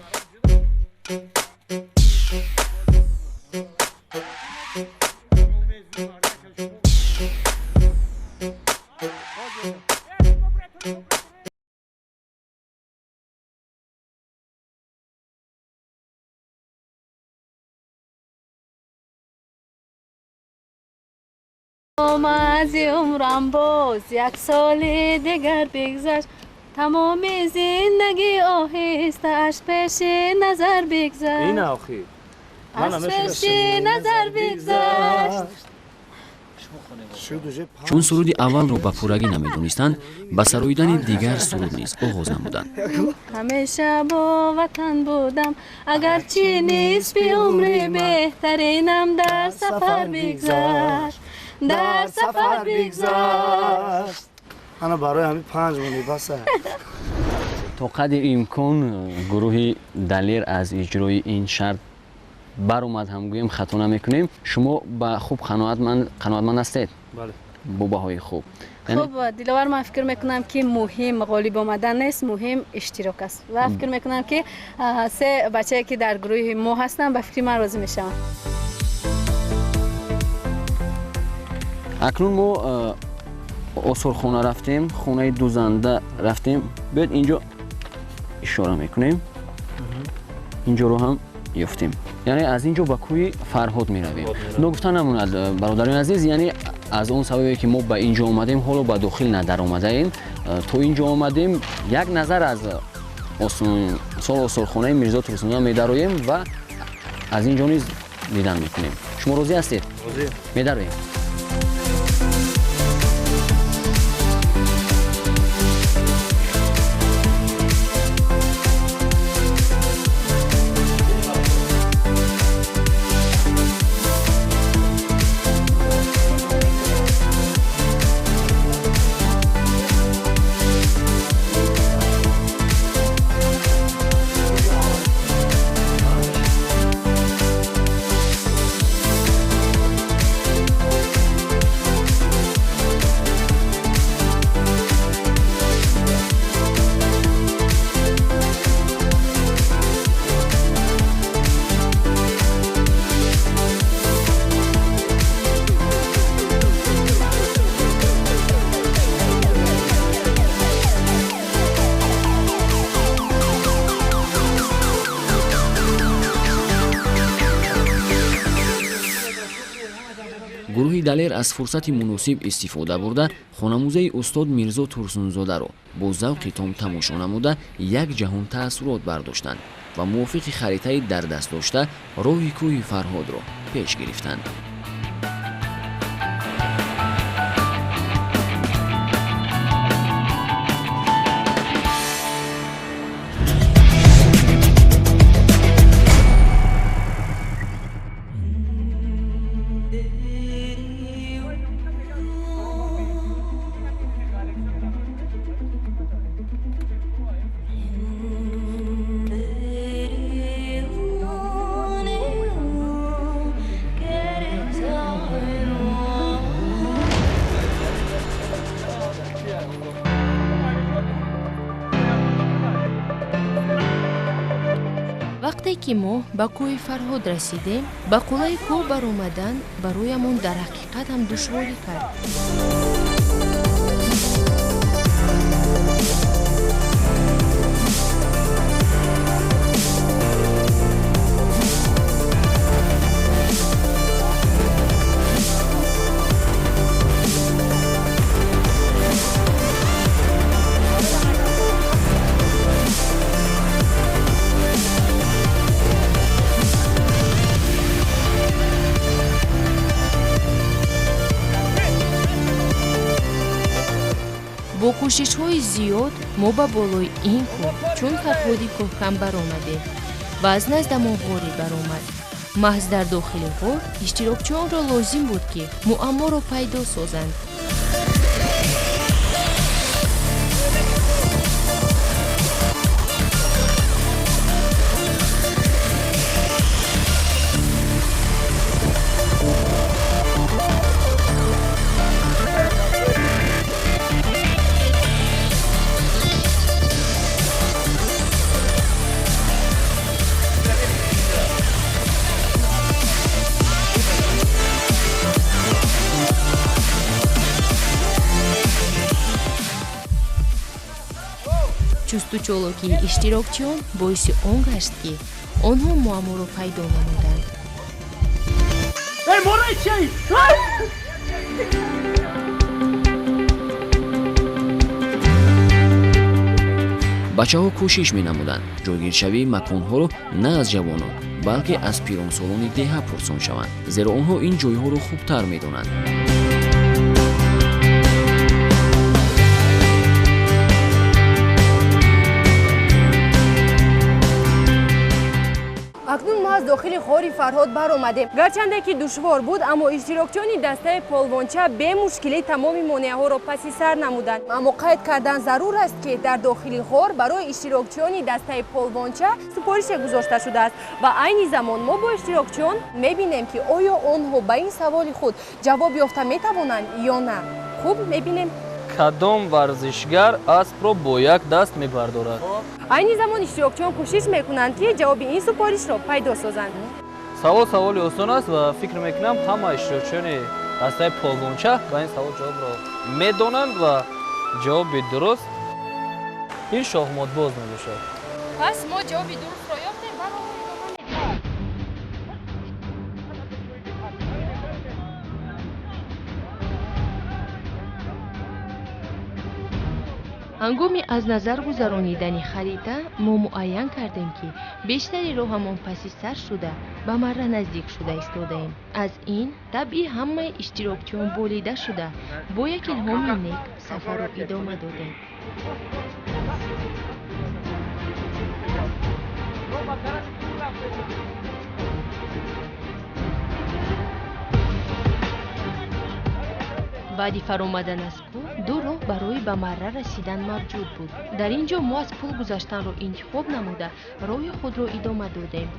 Аз умрам боз як соли дигар бигзашт, тамоми зиндагӣ оҳиста аз пеши назар бигзашт. Ина охир аз пеши назар бигзашт. Чун суруди аввалро ба пуррагӣ намедонистанд, ба сароидани дигар суруд низ оғоз намуданд. Ҳамеша бо ватан будам, агарчи нисфи умри беҳтаринам дар сафар бигзашт, дар сафар бигзашт. Ана барои ҳамин 5 монӣ баса. То қадри имкон гурӯҳи Далер аз иҷрои ин шарт баромад ҳам гӯем хато намекунем. Шумо ба хуб қаноатманд ҳастед? Бале. Бо баҳои хуб. Хуб, Диловар, ман фикр мекунам, ки муҳим ғолиб омадан нест, муҳим иштирок аст. Ва фикр мекунам, ки се бачае, ки дар гурӯҳи мо ҳастанд, ба фикри ман розӣ мешаванд. Акнун мо осорхона рафтем, хонаи дузанда рафтем. Биёед инҷо ишора мекунем. Инҷоро ҳам ёфтем. Яъне аз инҷо ба кӯҳи Фарҳод меравем. Ногуфта намонад, бародарони азиз, яъне аз он сабабе ки мо ба инҷо омадем, ҳоло ба дохил надаромадаем. То инҷо омадем, як назар аз осорхонаи Мирзо Турсунзода медароем ва аз инҷо низ дидан мекунем. Шумо розӣ ҳастед? Розӣ. Медароем. Гурӯҳи Далер аз фурсати муносиб истифода бурда, хонамузеи устод Мирзо Турсунзодаро бо завқи том тамошо намуда, як ҷаҳон таассурот бардоштанд ва мувофиқи харитаи дар даст дошта роҳи кӯҳи Фарҳодро пеш гирифтанд. ки мо ба кӯҳи Фарҳод расидем, ба қуллаи кӯҳ баромадан бароямон дар ҳақиқат ҳам душворӣ кард. Бо кӯшишҳои зиёд мо ба болои ин кӯҳ чун Фарҳоди кӯҳкам баромадем ва аз наздамон ғоре баромад. Маҳз дар дохили ғор иштирокчиёнро лозим буд, ки муамморо пайдо созанд. Чусту чолокии иштирокчиён боиси он гашт, ки онҳо муамморо пайдо намуданд. Бачаҳо кӯшиш менамуданд ҷойгиршавии маконҳоро на аз ҷавонон, балки аз пиронсолони деҳа пурсон шаванд, зеро онҳо ин ҷойҳоро хубтар медонанд. Акнун мо аз дохили ғори Фарҳод баромадем. Гарчанде ки душвор буд, аммо иштирокчиёни дастаи полвонча бемушкилӣ тамоми монеаҳоро паси сар намуданд. Аммо қайд кардан зарур аст, ки дар дохили ғор барои иштирокчиёни дастаи полвонча супорише гузошта шудааст ва айни замон мо бо иштирокчиён мебинем, ки оё онҳо ба ин саволи худ ҷавоб ёфта метавонанд ё на. Хуб, мебинем. Кадом варзишгар аспро бо як даст мебардорад? Айни замон иштирокчиён кӯшиш мекунанд, ки ҷавоби ин супоришро пайдо созанд. Савол саволи осон аст ва фикр мекунам, ҳама иштирокчиёни дастаи полвонча ба ин савол ҷавобро медонанд ва ҷавоби дуруст ин шоҳмотбоз мебошад. Пас мо ҷавоби дурустро ёфтем ва роҳро идома медиҳем. Ҳангоми аз назар гузаронидани харита мо муайян кардем, ки бештари роҳамон паси сар шуда ба марра наздик шуда истодаем. Аз ин табъи ҳамаи иштирокчиён болида шуда, бо як илҳоми нек сафарро идома додем. Баъди фаромадан аз кӯҳ ду роҳ барои ба марра расидан мавҷуд буд. Дар ин ҷо мо аз пул гузаштанро интихоб намуда, роҳи худро идома додем.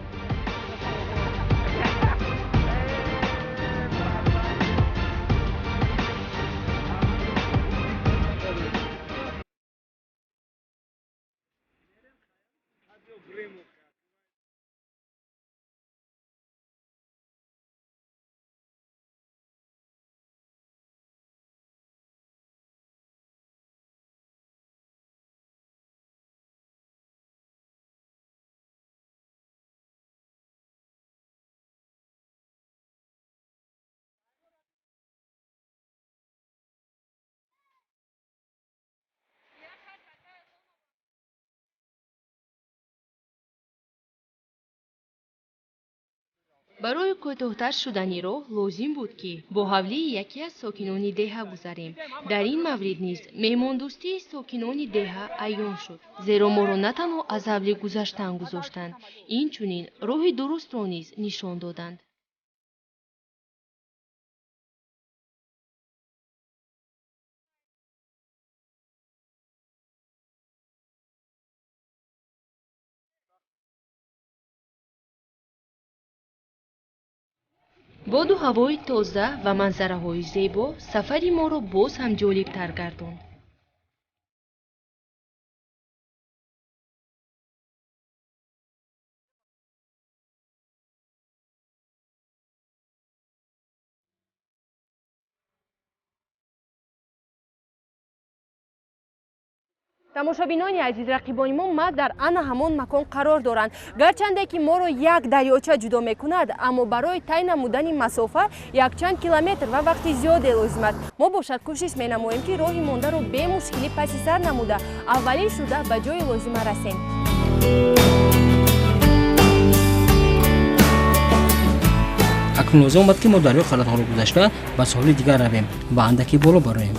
Барои кӯтоҳтар шудани роҳ лозим буд, ки бо ҳавлии яке аз сокинони деҳа гузарем. Дар ин маврид низ меҳмондӯстии сокинони деҳа аён шуд, зеро моро на танҳо аз ҳавлӣ гузаштан гузоштанд, инчунин роҳи дурустро низ нишон доданд. Боду ҳавои тоза ва манзараҳои зебо сафари моро боз ҳам ҷолибтар гардонд. Тамошобинони азиз, рақибони мо маҳз дар ана ҳамон макон қарор доранд. Гарчанде ки моро як дарёча ҷудо мекунад, аммо барои тай намудани масофа якчанд километр ва вақти зиёде лозим аст. Мо бошад кӯшиш менамоем, ки роҳи мондаро бемушкилӣ паси сар намуда, аввалин шуда ба ҷои лозима расем. Акнун лозим омад, ки мо дарёи Қаратоғро гузашта ба соҳили дигар равем ва андаке боло бароем.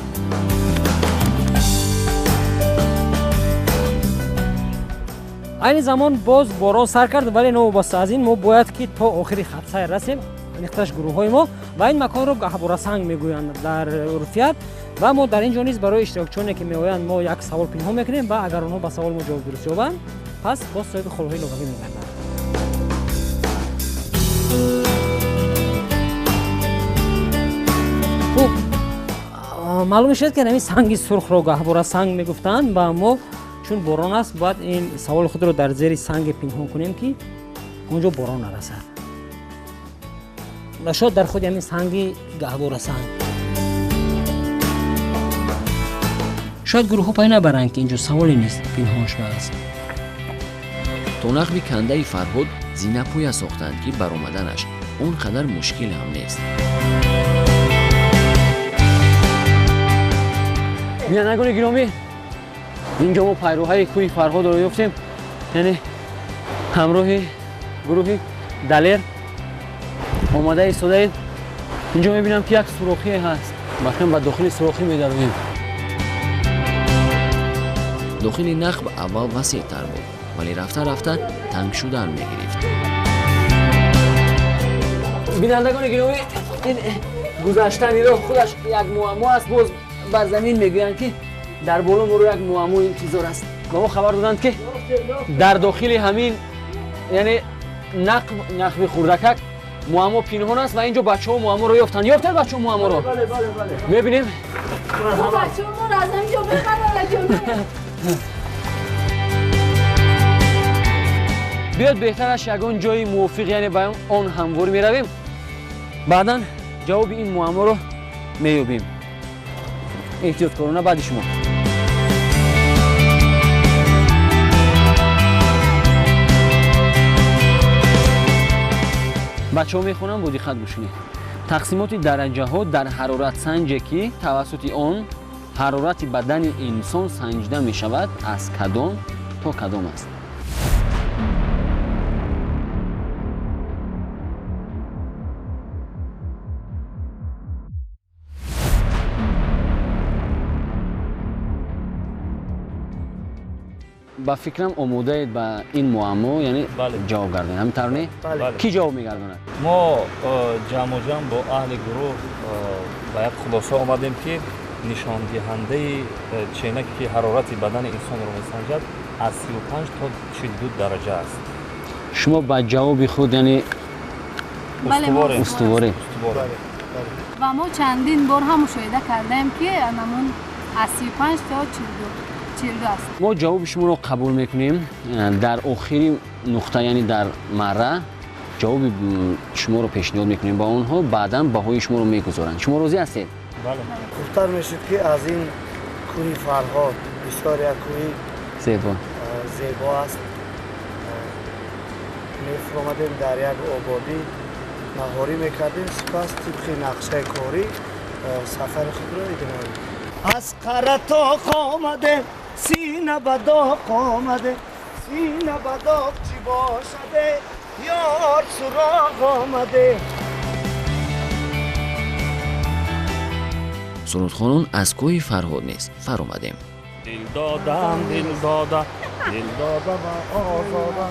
Айни замон боз борон сар кард, вале новобаста аз ин мо бояд ки то охири хатсайр расем, аниқтараш гурӯҳҳои мо, ва ин маконро гаҳворасанг мегӯянд дар урфият. Ва мо дар ин ҷо низ барои иштирокчиёне ки меоянд мо як савол пинҳон мекунем ва агар онҳо ба саволи мо ҷавоби дуруст ёбанд, пас боз соҳиби холҳои иловагӣ мегарданд. Хуб, маълум мешавад, ки ҳамин санги сурхро гаҳворасанг мегуфтанд ва мо чун борон аст, бояд ин саволи худро дар зери санге пинҳон кунем, ки он ҷо борон нарасад ва шояд дар худи ҳамин санги гаҳворасанг. Шояд гурӯҳҳо пай набаранд, ки ин ҷо саволе низ пинҳон шудааст. То нақби кандаи Фарҳод зинапоя сохтанд, ки баромаданаш он қадар мушкил ҳам нест. Бинандагони гиромӣ, инҷо мо пайроҳаи кӯҳи Фарҳодро ёфтем, яъне ҳамроҳи гурӯҳи Далер омода истодаед. Инҷо мебинам, ки як сурохие ҳаст. Бахем ба дохили сурохӣ медароем. Дохили нақб аввал васеътар буд, вале рафта рафта танг шудан мегирифт. Бинандагони гиромӣ, ин гузаштани роҳ худаш як муаммо аст. Боз бар замин мегӯянд, ки дар боло моро як муаммо интизор аст. Ба мо хабар доданд, ки дар дохили ҳамин, яъне нақб, нақби хурдакак, муаммо пинҳон аст ва инҷо бачаҳо муамморо ёфтанд. Ёфтанд бачаҳо муамморо? Мебинем. Биёд беҳтараш ягон ҷои мувофиқ, яъне ба он ҳамвор меравем, баъдан ҷавоби ин муамморо меёбем. Эҳтиёткорона баъди шумо. Бачаҳо мехонам, бо диққат гӯш кунед. Тақсимоти дараҷаҳо дар ҳароратсанҷе, ки тавассути он ҳарорати бадани инсон санҷида мешавад, аз кадом то кадом аст? Ба фикрам омодаед ба ин муаммо, яъне ҷавоб гардонед, ҳамин тавр не? Кӣ ҷавоб мегардонад? Мо ҷамъу ҷамъ бо аҳли гурӯҳ ба як хулоса омадем, ки нишондиҳандаи ченаке ки ҳарорати бадани инсонро месанҷад, аз 35 то 42 дараҷа аст. Шумо ба ҷавоби худ, яъне устуворед? Ва мо чандин бор ҳам мушоҳида кардаем, ки анамун аз 35 то 42 аст. Мо ҷавоби шуморо қабул мекунем. Дар охири нуқта, яъне дар марра, ҷавоби шуморо пешниҳод мекунем ба онҳо, баъдан баҳои шуморо мегузоранд. Шумо розӣ ҳастед? Хубтар мешуд, ки аз ин кӯҳи Фарҳод, бисёр як кӯҳи зебо аст, мефуромадем дар як ободӣ, наҳорӣ мекардем, сипас тибқи нақшаи корӣ сафари худро идома медодем. Аз Қаратоқ омадем, сина ба доғ омадем, сина ба доғ чӣ бошаде, ёр суроғ омаде. Сурудхонон аз кӯҳи Фарҳод низ фаромадем. Дил додам, дил дода, дил дода ба озода,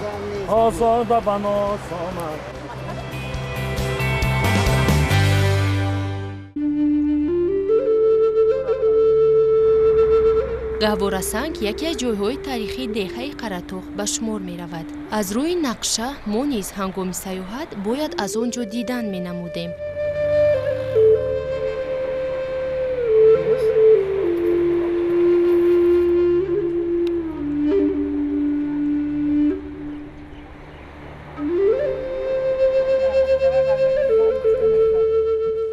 озода ба ноз омад. Гаҳворасанг яке аз ҷойҳои таърихии деҳаи Қаратоғ ба шумор меравад. Аз рӯи нақша мо низ ҳангоми сайёҳат бояд аз он ҷо дидан менамудем.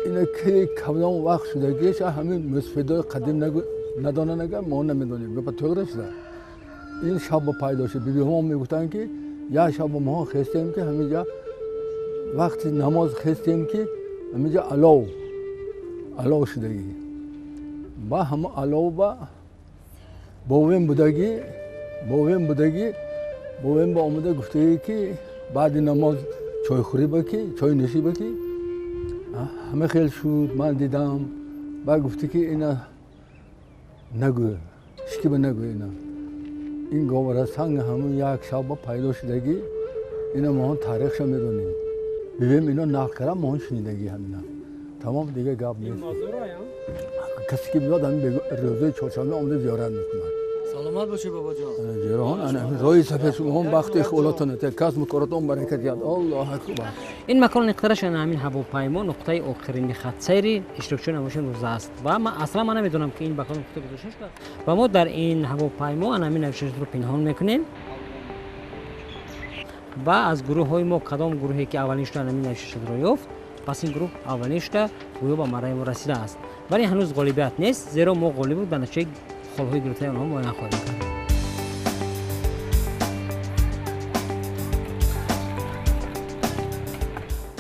Ина ки кадом вақт шудагиаш, ҳамин мусфидои қадим нагӯ. Надонанд агар мо намедонем. Гапа тоғра шуда. Ин шаб пайдо шуд. Бибиҳо мегуфтанд ки як шаб мо хестем ки ҳаминҷа вақти намоз хестем ки ҳаминҷа алов шудагӣ. Ба ҳама алов ба бовем будагӣ, бовем ба омада гуфтагӣ ки баъди намоз чойхӯрӣ ба ки, чой нӯшӣ ба ки. Ҳама хел шуд, ман дидам. Баъд гуфтӣ ки ина нагӯ, ҳички ба нагӯ ина. Ин говарасанг ҳамун як шаб пайдо шудагӣ, ина моҳон таърихша медонем. Бибем ино нақл кардам, моҳон шунидагӣ ҳамина. Тамом, дига гап нест. Касе ки биёд ҳамин рӯзои чоршанбе омада зиёрат мекунад. Саломат бошед бобоҷон. Ҷироҳон ана роҳи сафед шумоҳон бахти хулотон касбу коротон баракат диҳад. Аллоҳу акбар. Ин макон нуқтараш ана ҳамин ҳавопаймо нуқтаи охирини хатсайри иштирокчиён намоиши имрӯза аст ва ман аслан ман намедонам ки ин макон нуқта гузошта шудааст ва мо дар ин ҳавопаймо ана ҳамин навиштаро пинҳон мекунем ва аз гурӯҳҳои мо кадом гурӯҳе ки аввалин шуда ҳамин навишташудро ёфт, пас ин гурӯҳ аввалин шуда гӯё ба марраи мо расидааст. Вале ҳанӯз ғолибият нест, зеро мо ғолибро дар натиҷаи холҳои гирифтаи онҳо муайян хоҳем кард.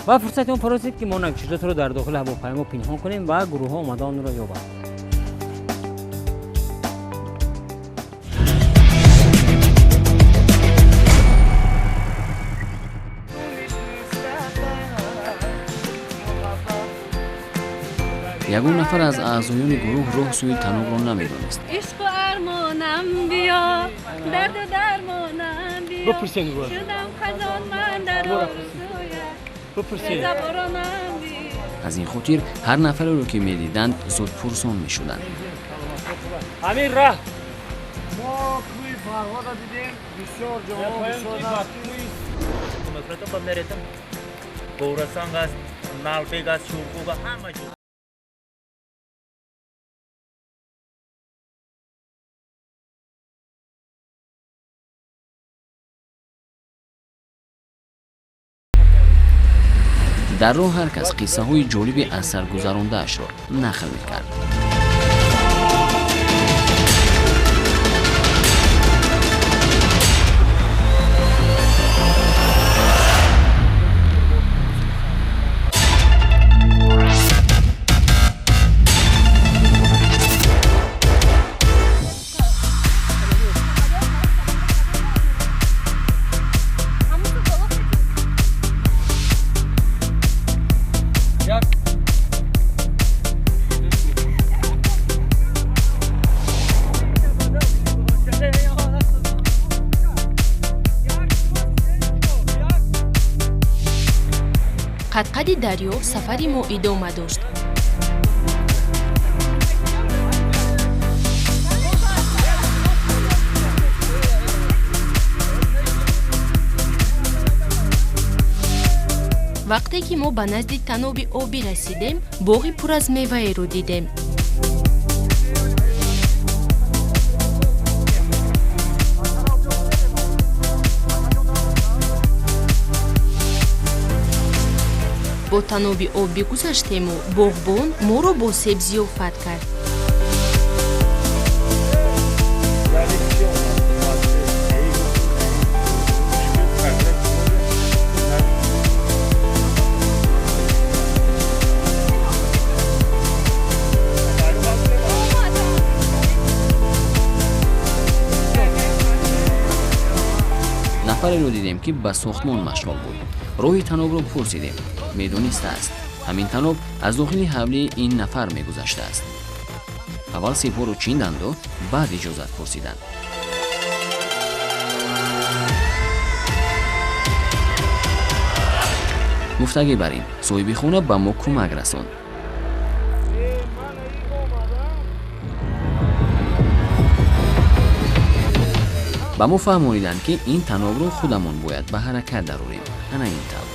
Ва фурсати он фаро расид ки мо навиштаҷотро дар дохили ҳавопаймо пинҳон кунем ва гурӯҳҳо омада онро ёбанд. Ягон нафар аз аъзоёни гурӯҳ роҳ сӯи танобро намедонист. Ишқу армонам биё, дарду дармонам биё, шудам хазон ман дар орзуят, заборонам биё. Аз ин хотир ҳар нафареро ки медиданд зудпурсон мешуданд. Ҳамин раҳ мо кӯҳи Фарҳода дидем, бисёр ҷоҳо бисёр говрасанг аст, налбег аст, шӯргӯг аст, ҳама ҷо. Дар роҳ ҳар кас қиссаҳои ҷолиби аз саргузарондаашро нақл мекард. Қадқади дарё сафари мо идома дошт. Вақте ки мо ба назди таноби обӣ расидем, боғи пур аз меваеро дидем. Бо таноби обӣ гузаштему боғбон моро бо себ зиёфат кард. Нафареро дидем ки ба сохтмон машғул буд. Роҳи танобро пурсидем. Медонистааст. Ҳамин таноб аз дохили ҳавлии ин нафар мегузаштааст. Аввал себҳоро чинданду баъд иҷозат пурсиданд. Гуфтагӣ бар ин, соҳиби хона ба мо кӯмак расонд. Ба мо фаҳмониданд, ки ин танобро худамон бояд ба ҳаракат дарорем. Ана ин тавр.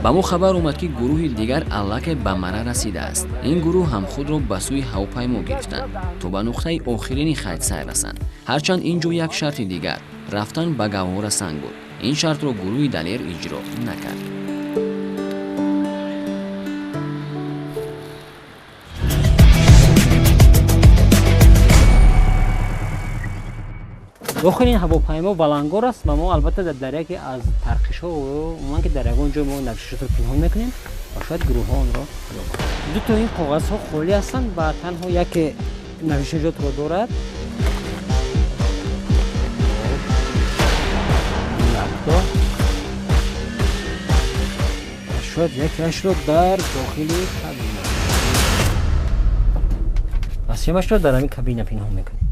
Ба мо хабар омад, ки гурӯҳи дигар аллакай ба мара расидааст. Ин гурӯҳ ҳам худро ба сӯи ҳавопаймо гирифтанд, то ба нуқтаи охирини хатсайр расанд. Ҳарчанд ин ҷо як шарти дигар рафтан ба гаҳвора санг буд. Ин шартро гурӯҳи Далер иҷро накард. Дохили ин ҳавопаймо балангор аст ва мо албатта дар яке аз тарқишҳо, умуман ки дар ягон ҷой мо навиштаҷотро пинҳон мекунем ва шояд гурӯҳҳо онро ёбанд. Ду то ин коғазҳо холӣ ҳастанд ва танҳо яке навиштаҷотро дорад. Шояд якеашро дар дохили кабина ва сеюмашро дар ҳамин кабина пинҳон мекунем.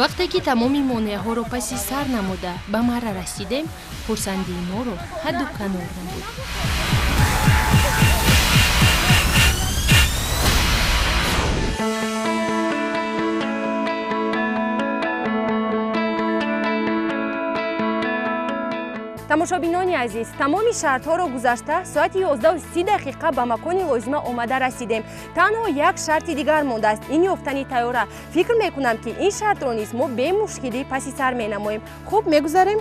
Вақте ки тамоми монеаҳоро паси сар намуда ба марра расидем, хурсандии моро ҳадду канор набуд. Тамошобинони азиз, тамоми шартҳоро гузашта соати 11:30 ба макони лозима омада расидем. Танҳо як шарти дигар мондааст, ин ёфтани тайёра. Фикр мекунам, ки ин шартро низ мо бемушкилӣ паси сар менамоем. Хуб, мегузарем.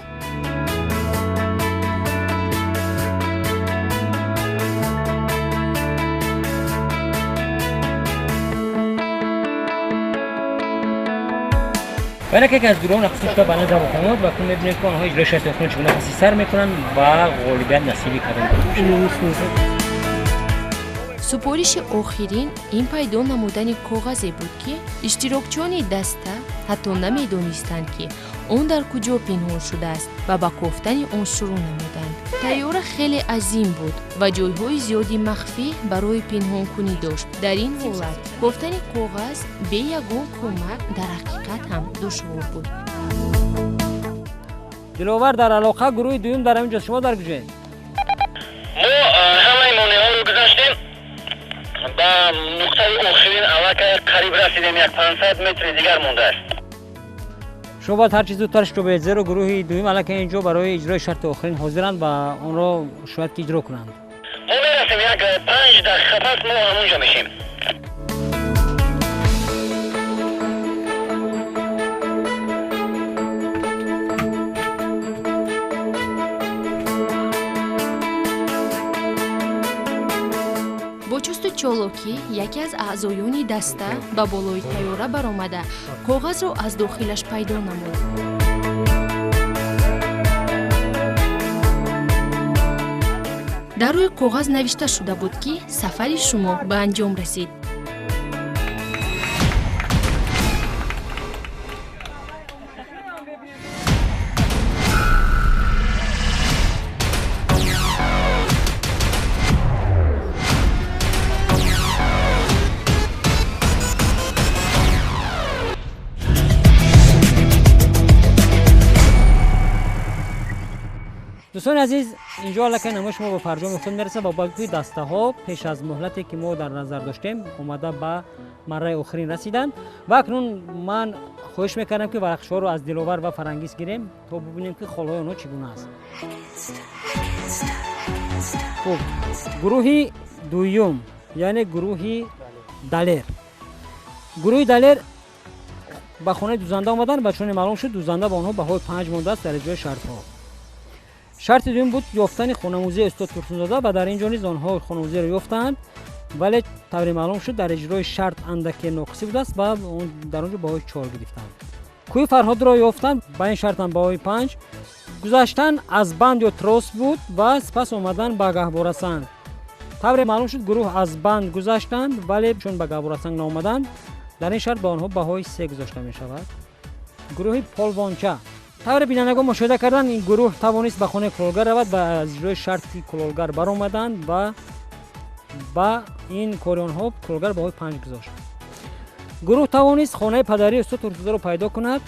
Ва инак яке аз гурӯҳҳо нахустин шуда ба назар омад ва акнун мебинем, ки онҳо иҷрои шарти охирро чӣ гуна паси сар мекунанд ва ғолибият насиби кадом гурӯҳ мешавад. Супориши охирин ин пайдо намудани коғазе буд, ки иштирокчиёни даста ҳатто намедонистанд, ки он дар куҷо пинҳон шудааст ва ба кофтани он шурӯъ намуданд. Тайёра хеле азим буд ва ҷойҳои зиёди махфӣ барои пинҳонкунӣ дошт. Дар ин ҳолат кофтани коғаз бе ягон кӯмак дар ҳақиқат ҳам душвор буд. Диловар дар алоқа, гурӯҳи дуюм дар ҳамин ҷо. Шумо дар куҷоед? Мо ҳамаи монеаҳоро гузаштем, ба нуқтаи охирин аллакай қариб расидем, як 500 метри дигар мондааст. Шумо бояд ҳарчи зудтар шутобед, зеро гурӯҳи дуюм аллакай ин ҷо барои иҷрои шарти охирин ҳозиранд ва онро шояд ки иҷро кунанд. Мо мерасем, як 5 дақиқа пас мо ҳамонҷо мешем. Бо чусту чолокӣ яке аз аъзоёни даста ба болои тайёра баромада коғазро аз дохилаш пайдо намуд. Дар рӯи коғаз навишта шуда буд, ки сафари шумо ба анҷом расид. Дӯстони азиз, инҷо аллакай намоиши мо ба фарҷоми худ мерасад ва боқии дастаҳо пеш аз муҳлате ки мо дар назар доштем омада ба марраи охирин расиданд ва акнун ман хоҳиш мекардам, ки варақшҳоро аз Диловар ва Фарангиз гирем то бубинем, ки холҳои онҳо чӣ гуна аст. Хуб, гурӯҳи дуюм, яъне гурӯҳи Далер. Гурӯҳи Далер ба хонаи дузанда омаданд ва чуне маълум шуд, дузанда ба онҳо баҳои 5 мондааст дар иҷрои шартҳо. Шарти дуюм буд ёфтани хонамӯзии устод Турсунзода ва дар ин ҷо низ онҳо хонамӯзиро ёфтанд, вале тавре маълум шуд, дар иҷрои шарт андаке ноқисӣ будааст ва дар он ҷо баҳои 4 гирифтанд. Кӯҳи Фарҳодро ёфтанд, ба ин шартам баҳои 5. Гузаштан аз банд ё трос буд ва сипас омадан ба гаҳворасанг. Тавре маълум шуд, гурӯҳ аз банд гузаштанд, вале чун ба гаҳворасанг наомаданд, дар ин шарт ба онҳо баҳои 3 гузошта мешавад. Гурӯҳи Полвонча. Тавре бинандагон мушоҳида карданд, ин гурӯҳ тавонист ба хонаи кулолгар равад ва аз иҷрои шарти кулолгар баромаданд ва ба ин кори онҳо кулолгар баҳои 5 гузошт. Гурӯҳ тавонист хонаи падарии устод Турсунзодаро пайдо кунад,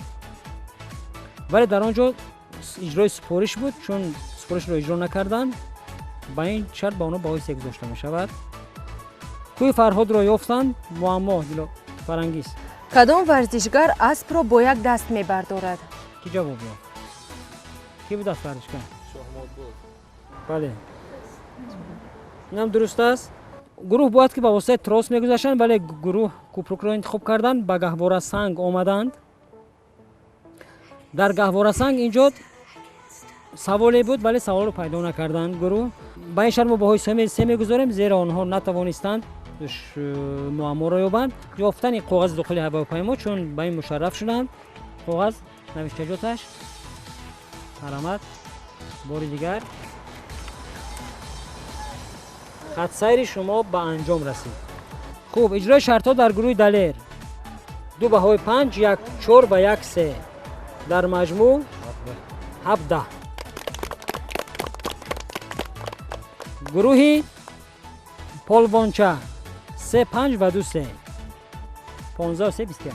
вале дар он ҷо иҷрои супориш буд, чун супоришро иҷро накарданд, ба ин шарт ба онҳо баҳои 3 гузошта мешавад. Кӯҳи Фарҳодро ёфтанд, муаммо Фарангиз. Кадом варзишгар аспро бо як даст мебардорад? Ки ҷавоб ёфт? Ки буд аст варзишгар? Бале. Инам дуруст аст. Гурӯҳ бояд ки ба воситаи трос мегузаштанд, вале гурӯҳ кӯпрукро интихоб карданд, ба гаҳворасанг омаданд. Дар гаҳворасанг инҷо саволе буд, вале саволро пайдо накарданд гурӯҳ. Ба ин шарт мо баҳои се мегузорем, зеро онҳо натавонистанд муамморо ёбанд. Ёфтани коғази дохили ҳавопаймо, чун ба ин мушарраф шуданд, коғаз навиштаҷоташ ҳарамат. Бори дигар хатсайри шумо ба анҷом расид. Хуб, иҷрои шартҳо дар гурӯҳи Далер 2 баҳои 5, 1 4 ва 1 3, дар маҷмӯъ 17. Гурӯҳи Полвонча 3 5 ва 2 3, 15 3 21.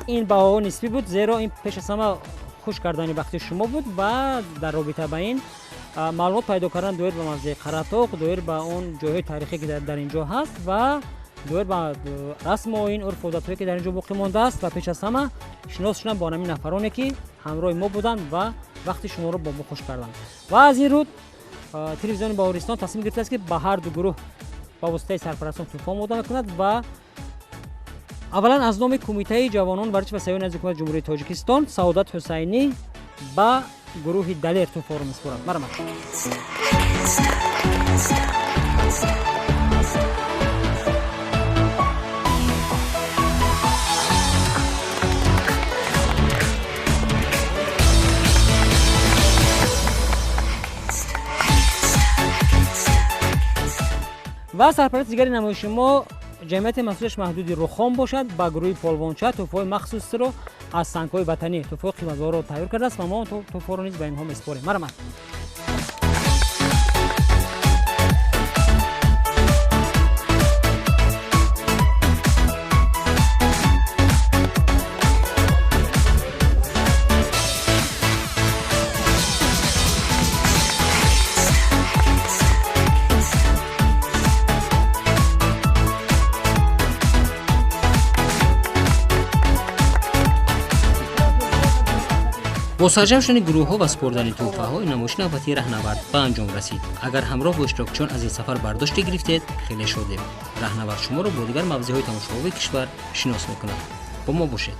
Ин баҳоҳо нисбӣ буд, зеро ин пеш аз ҳама хуш кардани вақти шумо буд ва дар робита ба ин маълумот пайдо кардан доир ба мавзеи Қаратоқ, доир ба он ҷойҳои таърихе ки дар ин ҷо ҳаст ва доир ба расму оин, урфу одатҳое ки дар ин ҷо боқӣ мондааст ва пеш аз ҳама шинос шудан бо ҳамин нафароне ки ҳамроҳи мо буданд ва вақти шуморо бо мо хуш карданд. Ва аз ин рӯ телевизиони Баҳористон тасмим гирифтааст ки ба ҳар ду гурӯҳ ба воситаи сарпарастон тӯҳфа омода мекунад ва аввалан аз номи Кумитаи ҷавонон, варзиш ва сайёҳӣ назди Ҳукумати Ҷумҳурии Тоҷикистон Саодат Ҳусайнӣ ба гурӯҳи Далер тӯҳфаро месупорад. Марҳамат. Ва сарпарасти дигари намоиши мо ҷамъияти масъулияш маҳдуди Рухон бошад, ба гурӯҳи Полвонча тӯҳфаҳои махсусро аз сангҳои ватанӣ, тӯҳфаҳои қиматбаҳоро тайёр кардааст ва мо тӯҳфаҳоро низ ба инҳо месупорем. Марҳамат. Бо сарҷамъ шудани гурӯҳҳо ва супордани тӯҳфаҳои намоиши навбатии Раҳнавард ба анҷом расид. Агар ҳамроҳ бо иштирокчиён аз ин сафар бардоште гирифтед, хеле шодем. Раҳнавард шуморо бо дигар мавзеъҳои тамошобоби кишвар шинос мекунад. Бо мо бошед.